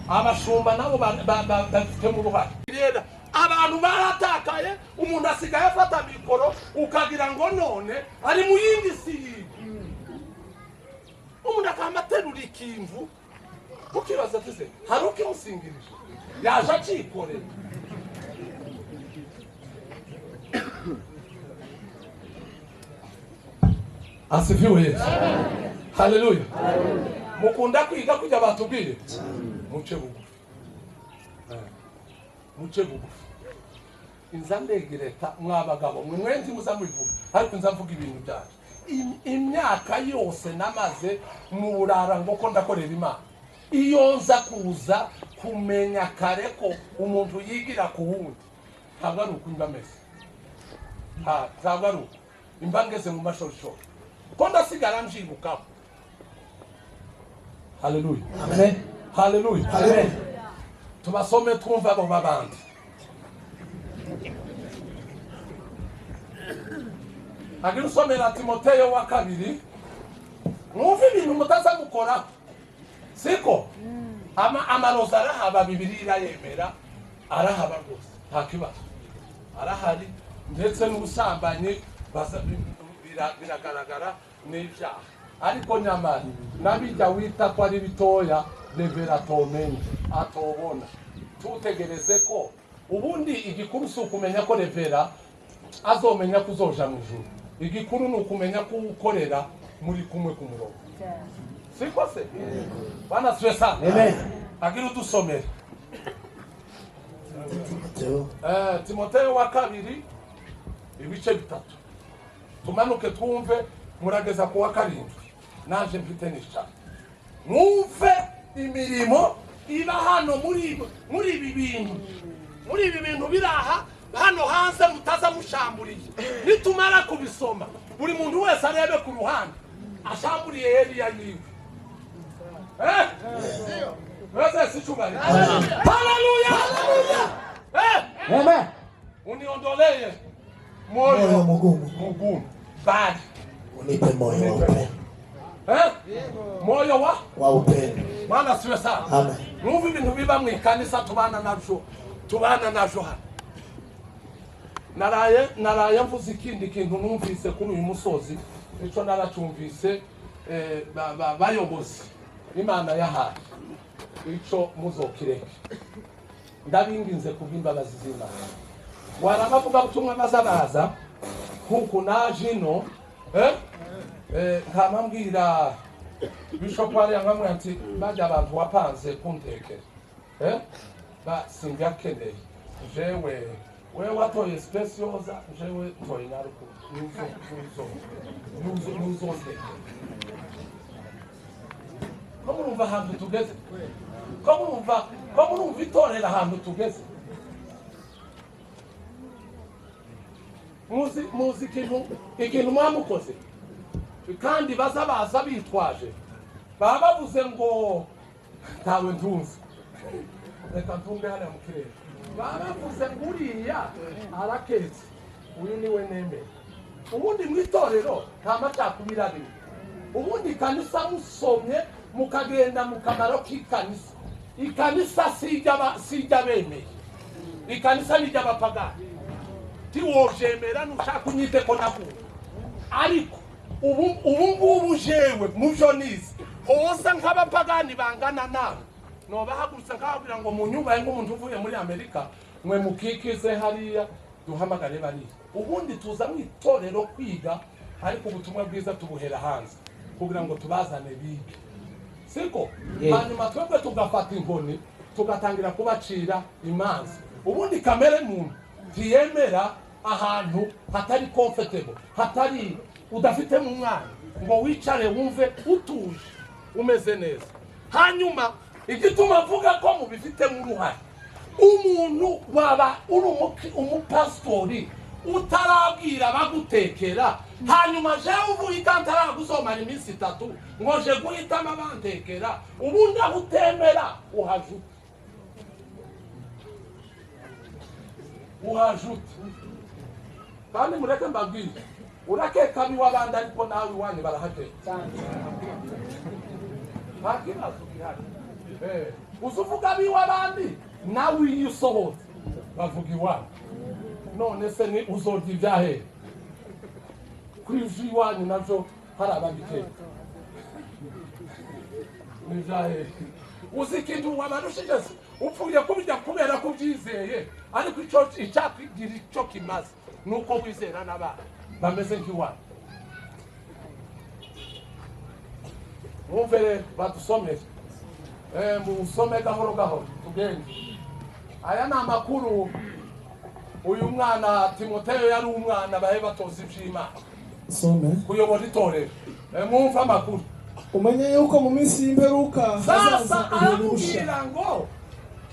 abashumba nabo bafitemo uruhare. Rero abantu baratakaye, umuntu asigaye afata mikoro ukagira ngo none ari mu yindi si yiwe. Umuntu akaba aterura ikintu, ukibaza ati se hari ukimusingirije, yaje akikorera? Asifiwe Yesu. Haleluya. Mukunda kwiga kujya batubwire muce bugufi. Muce bugufi. Inza ndegereta mwa bagabo mwe, mwenzi muza mubivuga, ariko nza mvuga ibintu byaje. Imyaka yose namaze mu burara ngo ko ndakorera Imana, iyo nza kuza kumenya kare ko umuntu yigira ku wundi, ntabwo ari uko imba ameze. Ntabwo ari uko imba ngeze mu mashorishori ko ndasigara mbyibukaho. Haleluya. Amen. Haleluya. Amen. Tubasome twumve abo babandi. Agira usomera Timoteyo wa kabiri, mwumve ibintu mutaza gukora. Siko amarozi arahaba, Bibiri irayemera, arahaba rwose, nta kibazo, arahari. Ndetse n'ubusambanyi biragaragara n'ibyaha, ariko nyamara nabijya wita ko ari bitoya, revera atomenye, atobona. Tutegereze ko ubundi igikuru si ukumenya ko revera azomenya ko uzoja mu ijuru. Igikuru ni ukumenya ko uwukorera muri kumwe ku murongo. Siko se? Bwana siwe sana. Amen. Agira udusomere. Timoteyo. Timoteyo wa kabiri ibice 3, tumanuke twumve, murageza ku wa 7, naje mfite n'icana, mwumve imirimo. Iba hano muri ibi bintu, muri ibi bintu biri aha hano hanze mutaza mushamburiye. Nitumara kubisoma, buri muntu wese arebe ku ruhande ashamburiye area yiwe. Eh? Wese sicyubahiro. Haleluya! Eh! Amen. Uniondolee moyo Moyo mgumu. Mgumu, bali Unipe moyo wa upendo. Eh? Moyo wa Wa upendo. Bwana siwe sana. Amen. Numva ibintu biba mu ikanisa tubana navyo, tubana navyo hano. Naraye mvuze ikindi kintu numvise kuri uyu musozi. Ico naracumvise, bayobozi Imana yahaye, ico muzokireke, ndabinginze kubw'imbabazi z'Imana. Warabavuga butumwa baza baza nkuku naje ino, eh? Nkama mbwira bishop hariya, nkamwe ati bajya abantu wapanze kuntekera, eh? Ba simbakeneye jewe. Wewe watoye specioza, jewe ntoye nyaruku nuzo nuzo nuzo nuzontekera. Ko murumva ahantu tugeze? Ko murumva itorero ahantu tugeze? Muzi ikintu mwamukoze, kandi baza baza bitwaje, baba bavuze ngo ntawe ntunze, reka ntunge hariya mu kirere. Baba bavuze ngo uriya araketse, uyu niwe nemeye. Ubundi mu itorero nta macakubiri arimo. Ubundi ikanisa, musomye mukagenda mu kamaro k'ikanisa, ikanisa si iry'abemeye, ikanisa ni iry'abapagani. Tiwovyemera nushaka unyite ko navuga, ariko ubu ngubu jewe mu byo nize hoza nk'abapagani bangana nawe, nobahagurutsa nkababwira ngo munyubahe nk'umuntu uvuye muri Amerika, mwe mukikize hariya, duhamagare bariya. Ubundi tuza mu itorero kwiga, ariko ubutumwa bwiza tubuhera hanze kugira ngo tubazane bige, siko? Hanyuma twebwe tugafata inkoni, tugatangira kubacira imanza. Ubundi kamere muntu ntiyemera ahantu hatari comfortable, hatari udafite mu mwanya ngo wicare wumve utuje, umeze neza. Hanyuma igituma mvuga ko mubifitemo uruhare, umuntu waba uri umupasitori utarabwira abagutekera, hanyuma jewe uvuye ikantaragusomara iminsi 3 ngo je guhitamo abantekera, ubundi aho utemera uhajute, uhajute. Kandi mureke mbabwire, urakeka iw'abandi, ariko nawe iwanyu barahateka, nta kibazo gihari. Uza uvuga ab'iw'abandi, nawe iyo usohotse bavuga iwanyu. None se ni uzorya ibyahehe ku ivyo iwanyu navyo hari ababiteka? Ni ibyahehe? Uzi ikintu wabarushije se? Upfuye kubirya kubera ko ubyizeye, ariko ico icyakugira icyo kimaze ni uko wizera n'abana bameze nk'iwanyu. Mwumve rero, badusomere. Musome gahoro gahoro tugende. Aya ni amakuru. Uyu mwana Timoteyo yari umwana, bahe batoza ivy'Imana Some. kuyobora itorero. Mwumve amakuru. Umenye yuko mu minsi y'imperuka Sasa hazaza ibihe birusha. aramubwira ngo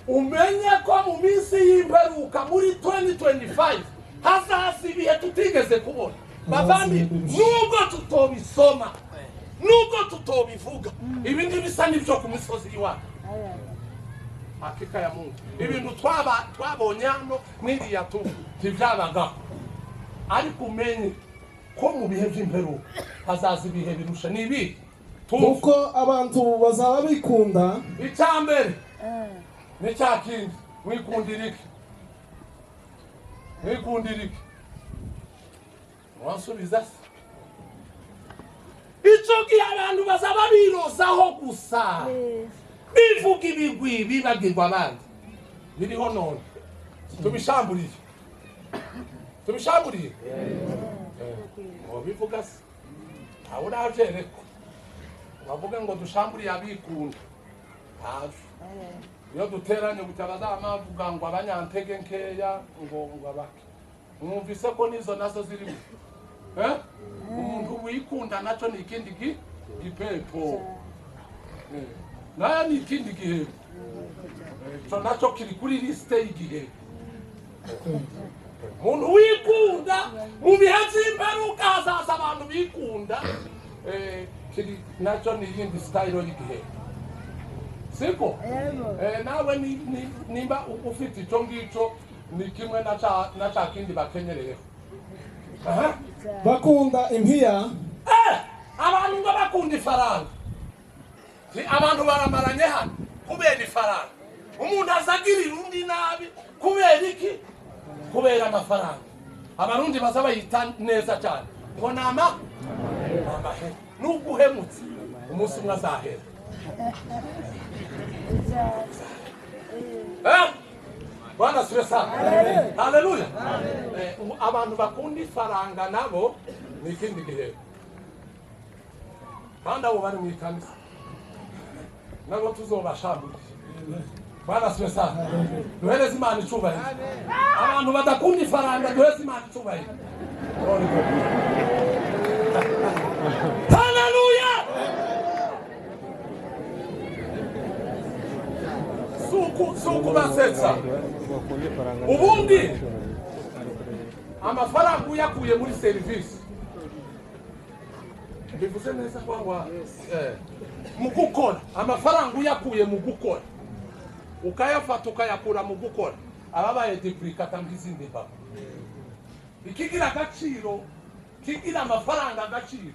umenye ko mu minsi y'imperuka, muri 2025, hazaza ibihe tutigeze kubona. Bavandi, nubwo tutobisoma, nubwo tutobivuga, ibi ntibisa n'ibyo ku misozi y'iwacu. Hakika ya Mungu, ibintu twaba twabonye hano n'iriya tu ntibyabagaho. Ariko umenye ko mu bihe by'imperuka hazaza ibihe birusha. Ni ibihe? Tumva. Kuko abantu bazaba bikunda. Icya mbere ni cya kindi, mwikundira iki? Mwikundira iki? Wansubiza se? Icyo gihe abantu bazaba birozaho gusa, bivuga ibigwi, bibagirwa abandi. Biriho none. Tubishamburiye, tubishamburiye ngo bivuga se, ntawe uravyerekwa bavuga ngo dushamburiye abikunda. Ntavyo. Iyo duteranye gutya, bazama bavuga ngo abanyantege nkeya, ngo abake. Mwumvise ko nizo nazo zirimo, eh? Umuntu wikunda nacyo ni ikindi gipepo. Nayo ni ikindi gihe. Ico nacyo kiri kuri lisite y'igihe. Umuntu wikunda, mu bihe by'imperuka hazaza abantu bikunda. Kiri nacyo ni iyindi style y'igihe, siko? Nawe nimba ufite icyo ngicyo, ni kimwe na ca kindi bakenyereyeho. Aha. Bakunda impiya. Abantu ngo bakunda ifaranga. Si abantu baramaranye hano kubera ifaranga. Umuntu azagirira undi nabi kubera iki? Kubera amafaranga. Abarundi baza bayita neza cyane ngo ni amahera. Nubwo uhemutse, umunsi umwe azahera. Eh? Bwana siwe sana. Haleluya. Ubu abantu bakunda ifaranga nabo ni ikindi gihe, kandi abo bari mu ikanisa nabo tuzobashamburiye. Bwana siwe sana. Duhereze Imana icubahiro. Abantu badakunda ifaranga, duhereze Imana icubahiro. Glory to God. Haleluya. Suku basetsa. Ubundi amafaranga uyakuye muri serivisi, bivuze neza kwangwa, mu gukora, amafaranga uyakuye mu gukora, ukayafata ukayakura mu gukora, ababaye duplicate nk'izindi mpapuro. Ikigira agaciro, kigira amafaranga agaciro,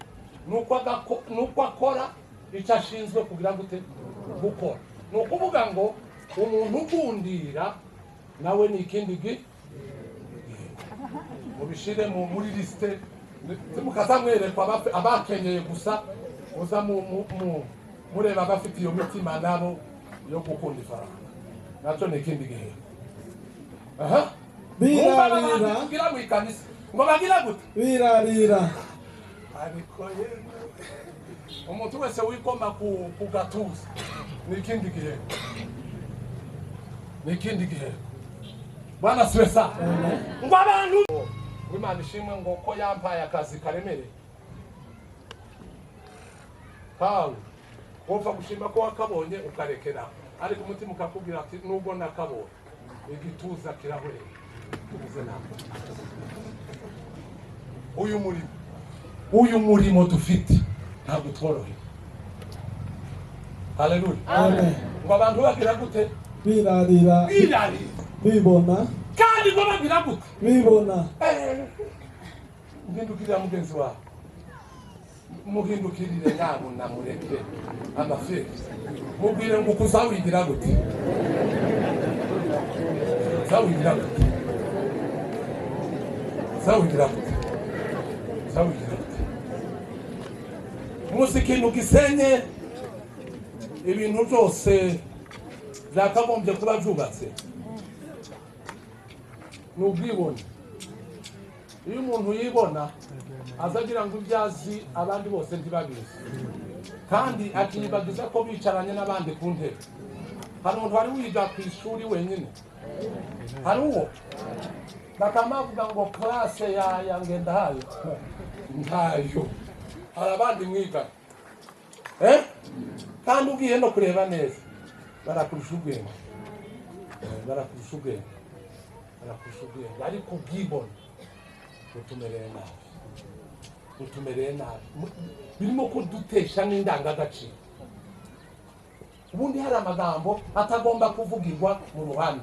nuko akora icyo ashinzwe kugira gute? Gukora. Ni ukuvuga ngo umuntu ugundira nawe ni ikindi gi mubishire muri lisite, mukazamwerekwa abakenyeye gusa. Muza mureba abafite iyo mitima nabo yo gukunda ifaranga, nacyo ni ikindi gihe. Aha. Birarira. Kugira mu ikanisa ngo bagira gute? Birarira. Ariko yemwe, umuntu wese wikoma ku gatuza ni ikindi gihe, ni ikindi gihe. Bwana siwe sana. Ngo abantu ngo Imana ishimwe ngo ko yampaye akazi karemereye. Kawe wopfa gushima ko wakabonye ukarekera, ariko umutima ukakubwira ati: "Nubwo nakabonye, igituza kirahurera." Tuvuze nabi. Uyu murimo dufite ntabwo tworoheye. Haleluya. Amen. Ngo abantu bagira gute? Birarira. Birarira. Bibona. Kandi ngo bagira gute? Bibona. Muhindukirira mugenzi wawe, muhindukirire nyabuna, mureke amaferi, mubwire ngo ukuzawigira gute? Uzawigira gute? Uzawigira gute? Uzawigira gute? Muzi ikintu gisenye ibintu byose byakagombye kuba byubatse? Ni ubwibone. Iyo umuntu yibona, aza agira ngo ibyo azi abandi bose ntibabizi, kandi akiyibagiza ko bicaranye n'abandi ku ntebe. Hari umuntu wari wiga ku ishuri wenyine? Hari uwo bakaba bavuga ngo classe ya Ngendahayo ntayo, hari abandi mwiga, eh? Kandi ugiye no kureba neza, barakurusha ubwenge. Barakurusha ubwenge, barakurusha ubwenge, ariko ubwibone butumereye nabi, butumereye nabi. Birimo kudutesha n'indangagaciro. Ubundi hari amagambo atagomba kuvugirwa mu ruhame,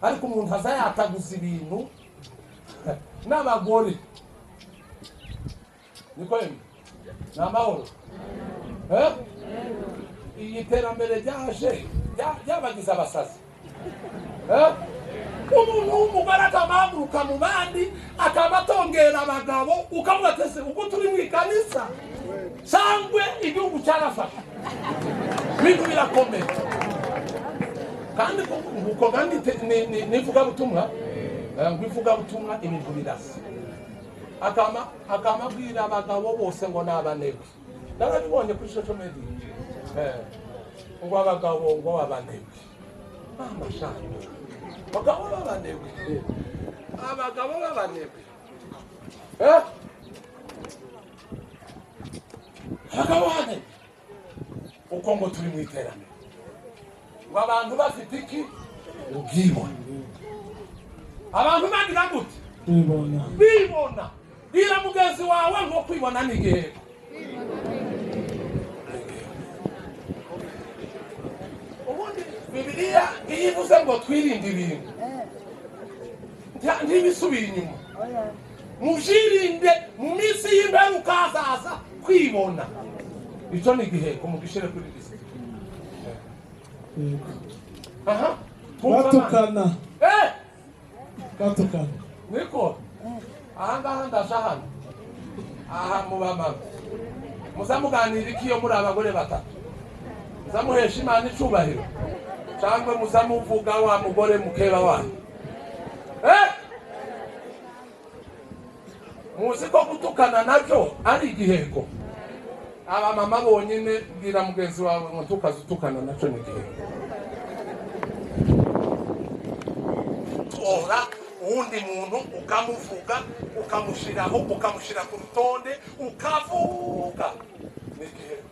ariko umuntu aza yataguza ibintu n'abagore. Niko yemwe, ni amahoro, eh? Iyi terambere ryaje ryabagize abasazi, eh? Umuntu w'umugore akamahaguruka mu bandi, akaba atongera abagabo, ukavuga ati: "Ese ubwo turi mu ikanisa cyangwa igihugu cyarafashe?" Ibintu birakomeye. Kandi uko kandi ni ivugabutumwa, ngo ivugabutumwa, ibintu birasa. Akama abwira abagabo bose ngo ni abanebwe. Narabibonye kuri social media, ngo abagabo ngo abanebwe. Mama shana, abagabo b'abanebwe, abagabo b'abanebwe, eh? Abagabo b'abanebwe, uko ngo turi mu iterambere. Ngo abantu bafite iki? Ubwibone. Abantu bagira gute? Kwibona. Bibona. Bwira mugenzi wawe ngo kwibona ni igiheko. Ubundi Bibiliya iyo ivuze ngo twirinde ibintu, ntibisubiye inyuma. Muvyirinde, mu minsi y'imperuka hazaza kwibona. Icyo ni igiheko, mugishire kuri lisite. Yego. Aha. Twumva abana. Batukana. Eh! Batukana. Niko ahangaha ndaje hano aha mu bamama, muza muganira iki iyo muri abagore batatu? Muza muhesha Imana icubahiro cyangwa muza muvuga wa mugore mukeba wanyu? Eh? Muzi ko gutukana nabyo ari igiheko? Abamama bonyine, bwira mugenzi wawe ngo tukaze utukana, nacyo ni igiheko. Tora uwundi muntu ukamuvuga, ukamushyiraho, ukamushyira ku rutonde, ukavuga, ni igiheko.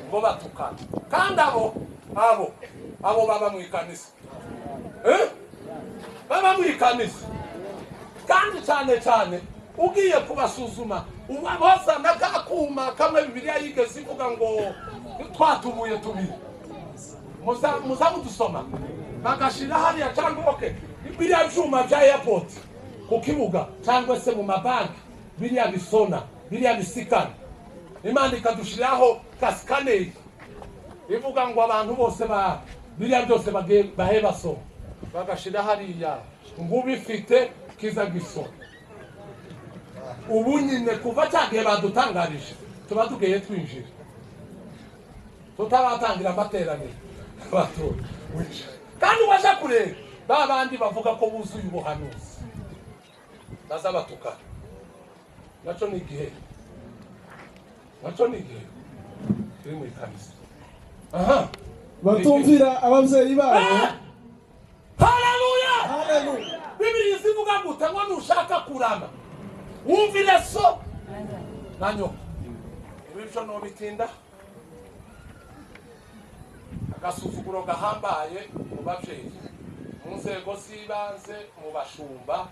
Ngo batukana, kandi abo baba mu ikanisa, eh? Baba mu ikanisa, kandi cyane cyane ugiye kubasuzuma ubazana ka kuma kamwe Bibiliya yigeze ivuga ngo twatubuye tubiri, muza mudusoma, bagashira hariya cyangwa okay biriya byuma bya airport ku kibuga cyangwa se mu mabanki, biriya bisona, biriya bisikana. Imana ikadushiraho ka scanner ivuga ngo abantu bose ba biriya byose bahe basoma, bagashira hariya ngo ubifite kiza gisoma. Ubu nyine kuva cya gihe badutangarije, tuba tugiye twinjira tutaratangira amateraniro, abatura winjira. Kandi waje kureba ba bandi bavuga ko buzuye ubuhanuzi baza batukana, nacyo ni igihe, nacyo ni igihe kiri mu ikanisa. Aha. Batumvira ababyeyi babo. Ah! Haleluya! Haleluya. Bibiri zivuga gute? Ngo nushaka kurama wumvire so na nyoko. Ibi byo nobitinda. Agasuzuguro gahambaye mu babyeyi, mu nzego z'ibanze, mu bashumba,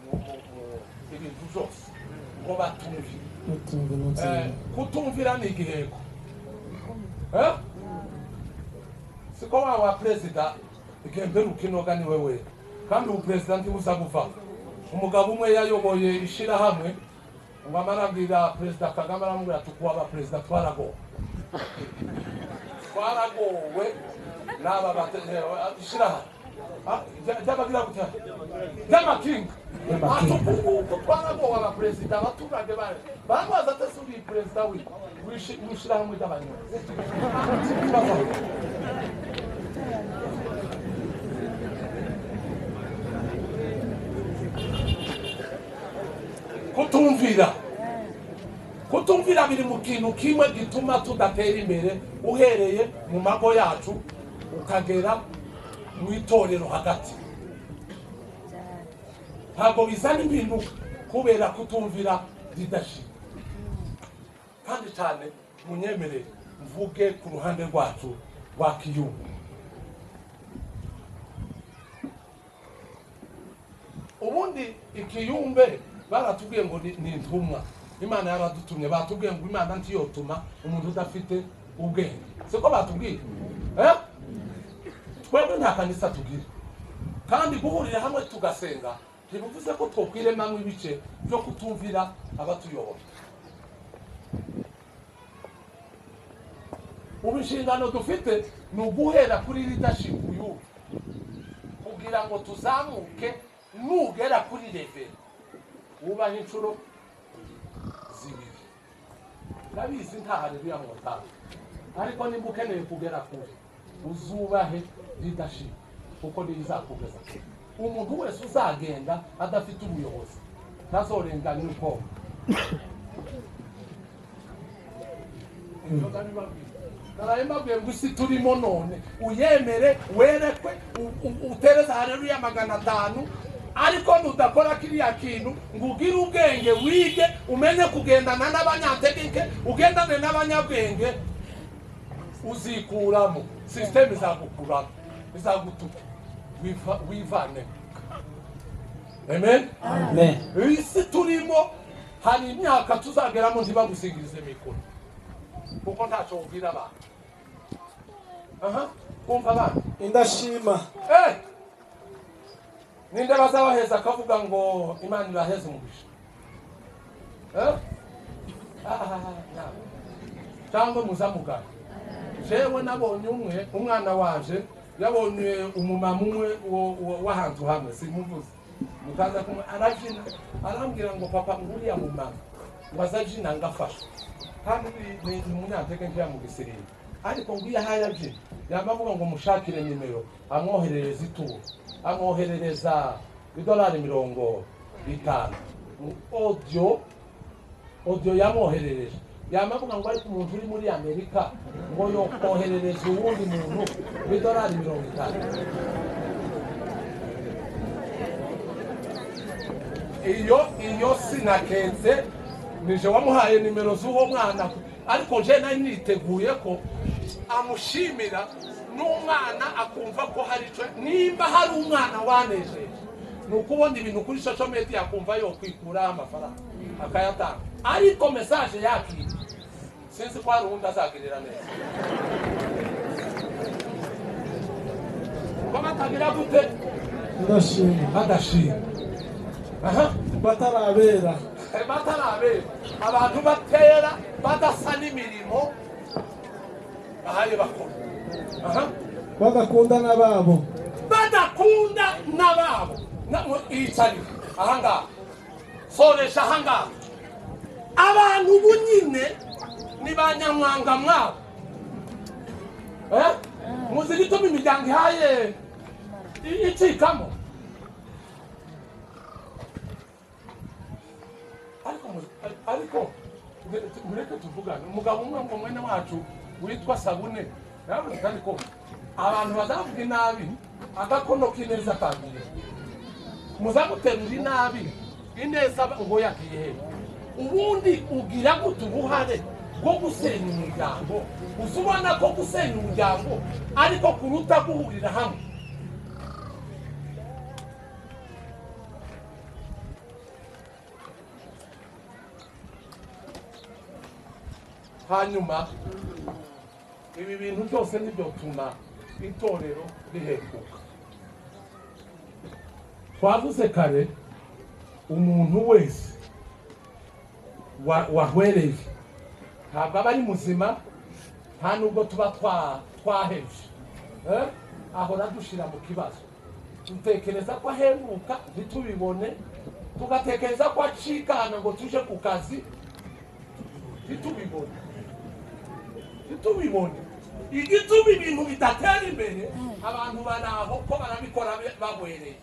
mu ibintu byose, ngo batumvire. Batumvira ababyeyi. Kutumvira ni igiheko, eh? Siko wa perezida igihe mperuka inoga ni wewe, kandi ubu perezida ntibuza buvaho. Umugabo umwe yayoboye ishirahamwe, ngo amara abwira Perezida Kagame, aramubwira ati: "Kuba perezida twaragowe, twaragowe n'aba ishirahamwe ry'abagira gutya ry'amakinga." Ati: "Ubu twaragowe abaperezida, abaturage bare baramubaza ati: 'Ese uri perezida w'ishirahamwe ry'abanyonzi?'" Bazaho. Kutumvira, kutumvira biri mu kintu kimwe gituma tudatera imbere, uhereye mu mago yacu ukagera mu itorero hagati. Ntabwo bizana impinduka kubera kutumvira leadership. Kandi cyane munyemerere mvuge ku ruhande rwacu rwa Kiyungu. Ubundi ikiyumbe baratubwiye ngo ni intumwa Imana yaradutumye. Batubwiye ngo Imana ntiyotuma umuntu udafite ubwenge, siko batubwiye, eh? Twebwe nta kanisa tugira, kandi guhurira hamwe tugasenga ntibivuze ko twokwiremamo ibice byo kutumvira abatuyobora. Ubu inshingano dufite ni uguhera kuri leadership y'ubu kugira ngo tuzamuke. Nugera kuri level wubaha inshuro zibiri. Ndabizi nta haleluya mwotanga, ariko nimba ukeneye kugera kure uzubahe leadership, kuko niyo izakugeza kure. Umuntu wese uzagenda adafite ubuyobozi ntazorenganya ukongo. Naraye mbabwiye ngo isi turimo none uyemere, werekwe, utereze haleluya 500, ariko nudakora kiriya kintu ngo ugire ubwenge, wige, umenye kugendana n'abanyantegenke, ugendane n'abanyabwenge. Uzikuramo, système izagukuramo, izagutuka, wivanemo. Amen. Amen. Isi turimo, hari imyaka tuzageramo ntibagusingirize mikoro, kuko ntacyo ubwira abantu. Aha, kumva abana. Indashima. Eh! Ninde bazabaheza akavuga ngo Imana ibaheze umugisha? Eh? Ah, ntabwo. Cyangwa muzamugana. Jewe nabonye umwe, umwana waje yabonye umumama umwe w'ahantu hamwe, simuvuze, mukaza kumwe arabyina, arambwira ngo: "Papa, nguriya mumama ngo azabyina ngafasha." Kandi ni umunyantege nkeya mu gisirimba, ariko ngo iyo ahaye abyina, yama avuga ngo mushakire nimero, amwoherereza ituro, amwoherereza idolari 50. Audio yamwoherereje, yama avuga ngo: "Ariko umuntu uri muri Amerika ngo yokoherereza uwundi muntu w'idolari 50?" Iyo sinakenze, nije wamuhaye nimero z'uwo mwana, ariko je nari niteguye ko amushimira n'umwana akumva ko hari ico. Nimba hari umwana wanejeje, ni ukubona ibintu kuri social media, akumva yokwikuraho amafaranga akayatanga. Ariko message yakiriye, sinzi ko hari uwundi azagirira neza ko batagira gute? Ndashima. Badashima, aha. Batarabera. Batarabera, abantu batera badasa n'imirimo bahaye bakora, aha. Badakunda n'ababo. Badakunda n'ababo. Iyicarire ahangaha, soresha ahangaha. Abantu ubu nyine ni ba nyamwanga mwabo. Eh? Muzi igituma imiryango ihaye icikamo? Ariko mureke tuvugane. Umugabo umwe ngo mwene wacu witwa Sabune yaravuze, kandi ko abantu bazavuga inabi, agakono k'ineza kagiye, muzaguterura inabi, ineza ngo yagiye he? Ubundi ugira gute uruhare rwo gusenya umuryango? Uza ubona ko gusenya umuryango ariko kuruta guhurira hamwe. Hanyuma ibi bintu byose ntibyotuma itorero rihekuka. Twavuze kare, umuntu wese wahwereye ntabwo aba ari muzima, nta nubwo tuba twahevye. Eh? Ahora dushira mu kibazo. Dutekereza ko aheruka, ntitubibone. Tugatekereza ko acikana ngo tuje ku kazi, ntitubibone, ntitubibone. Igituma ibintu bidatera imbere, abantu bari aho ko barabikora bahwereye.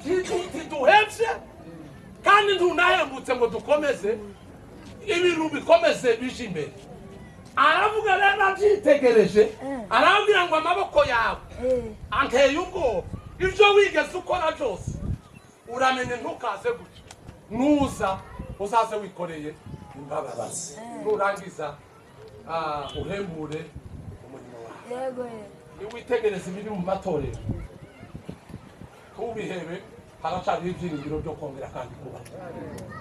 Ntiduhevye kandi ntunahembutse ngo dukomeze ibintu, bikomeze bije imbere. Aravuga rero abyitegereje, arabwira ngo: "Amaboko yawe anteye ubwoba. Ibyo wigeze ukora byose, uramenye ntukaze gutya. Nuza uzaze wikoreye imbabazi, nurangiza uhembure umurimo wawe." Yego, yego. Niwitegereza ibiri mu matorero, ntubihebe, haracariho ibyiringiro byo kongera kandi kuba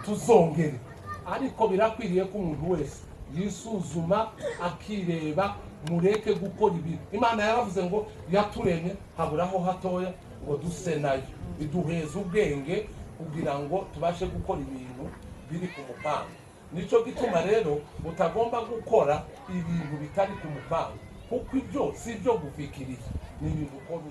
tuzongere. Ariko birakwiriye ko umuntu wese yisuzuma, akireba. Mureke gukora ibintu. Imana yaravuze ngo yaturemye haburaho hatoya ngo duse nayo, iduheza ubwenge kugira ngo tubashe gukora ibintu biri ku mupango. Nicyo gituma rero utagomba gukora ibintu bitari ku mupango, kuko ibyo si ibyo gufikiriza, ni ibintu ukora.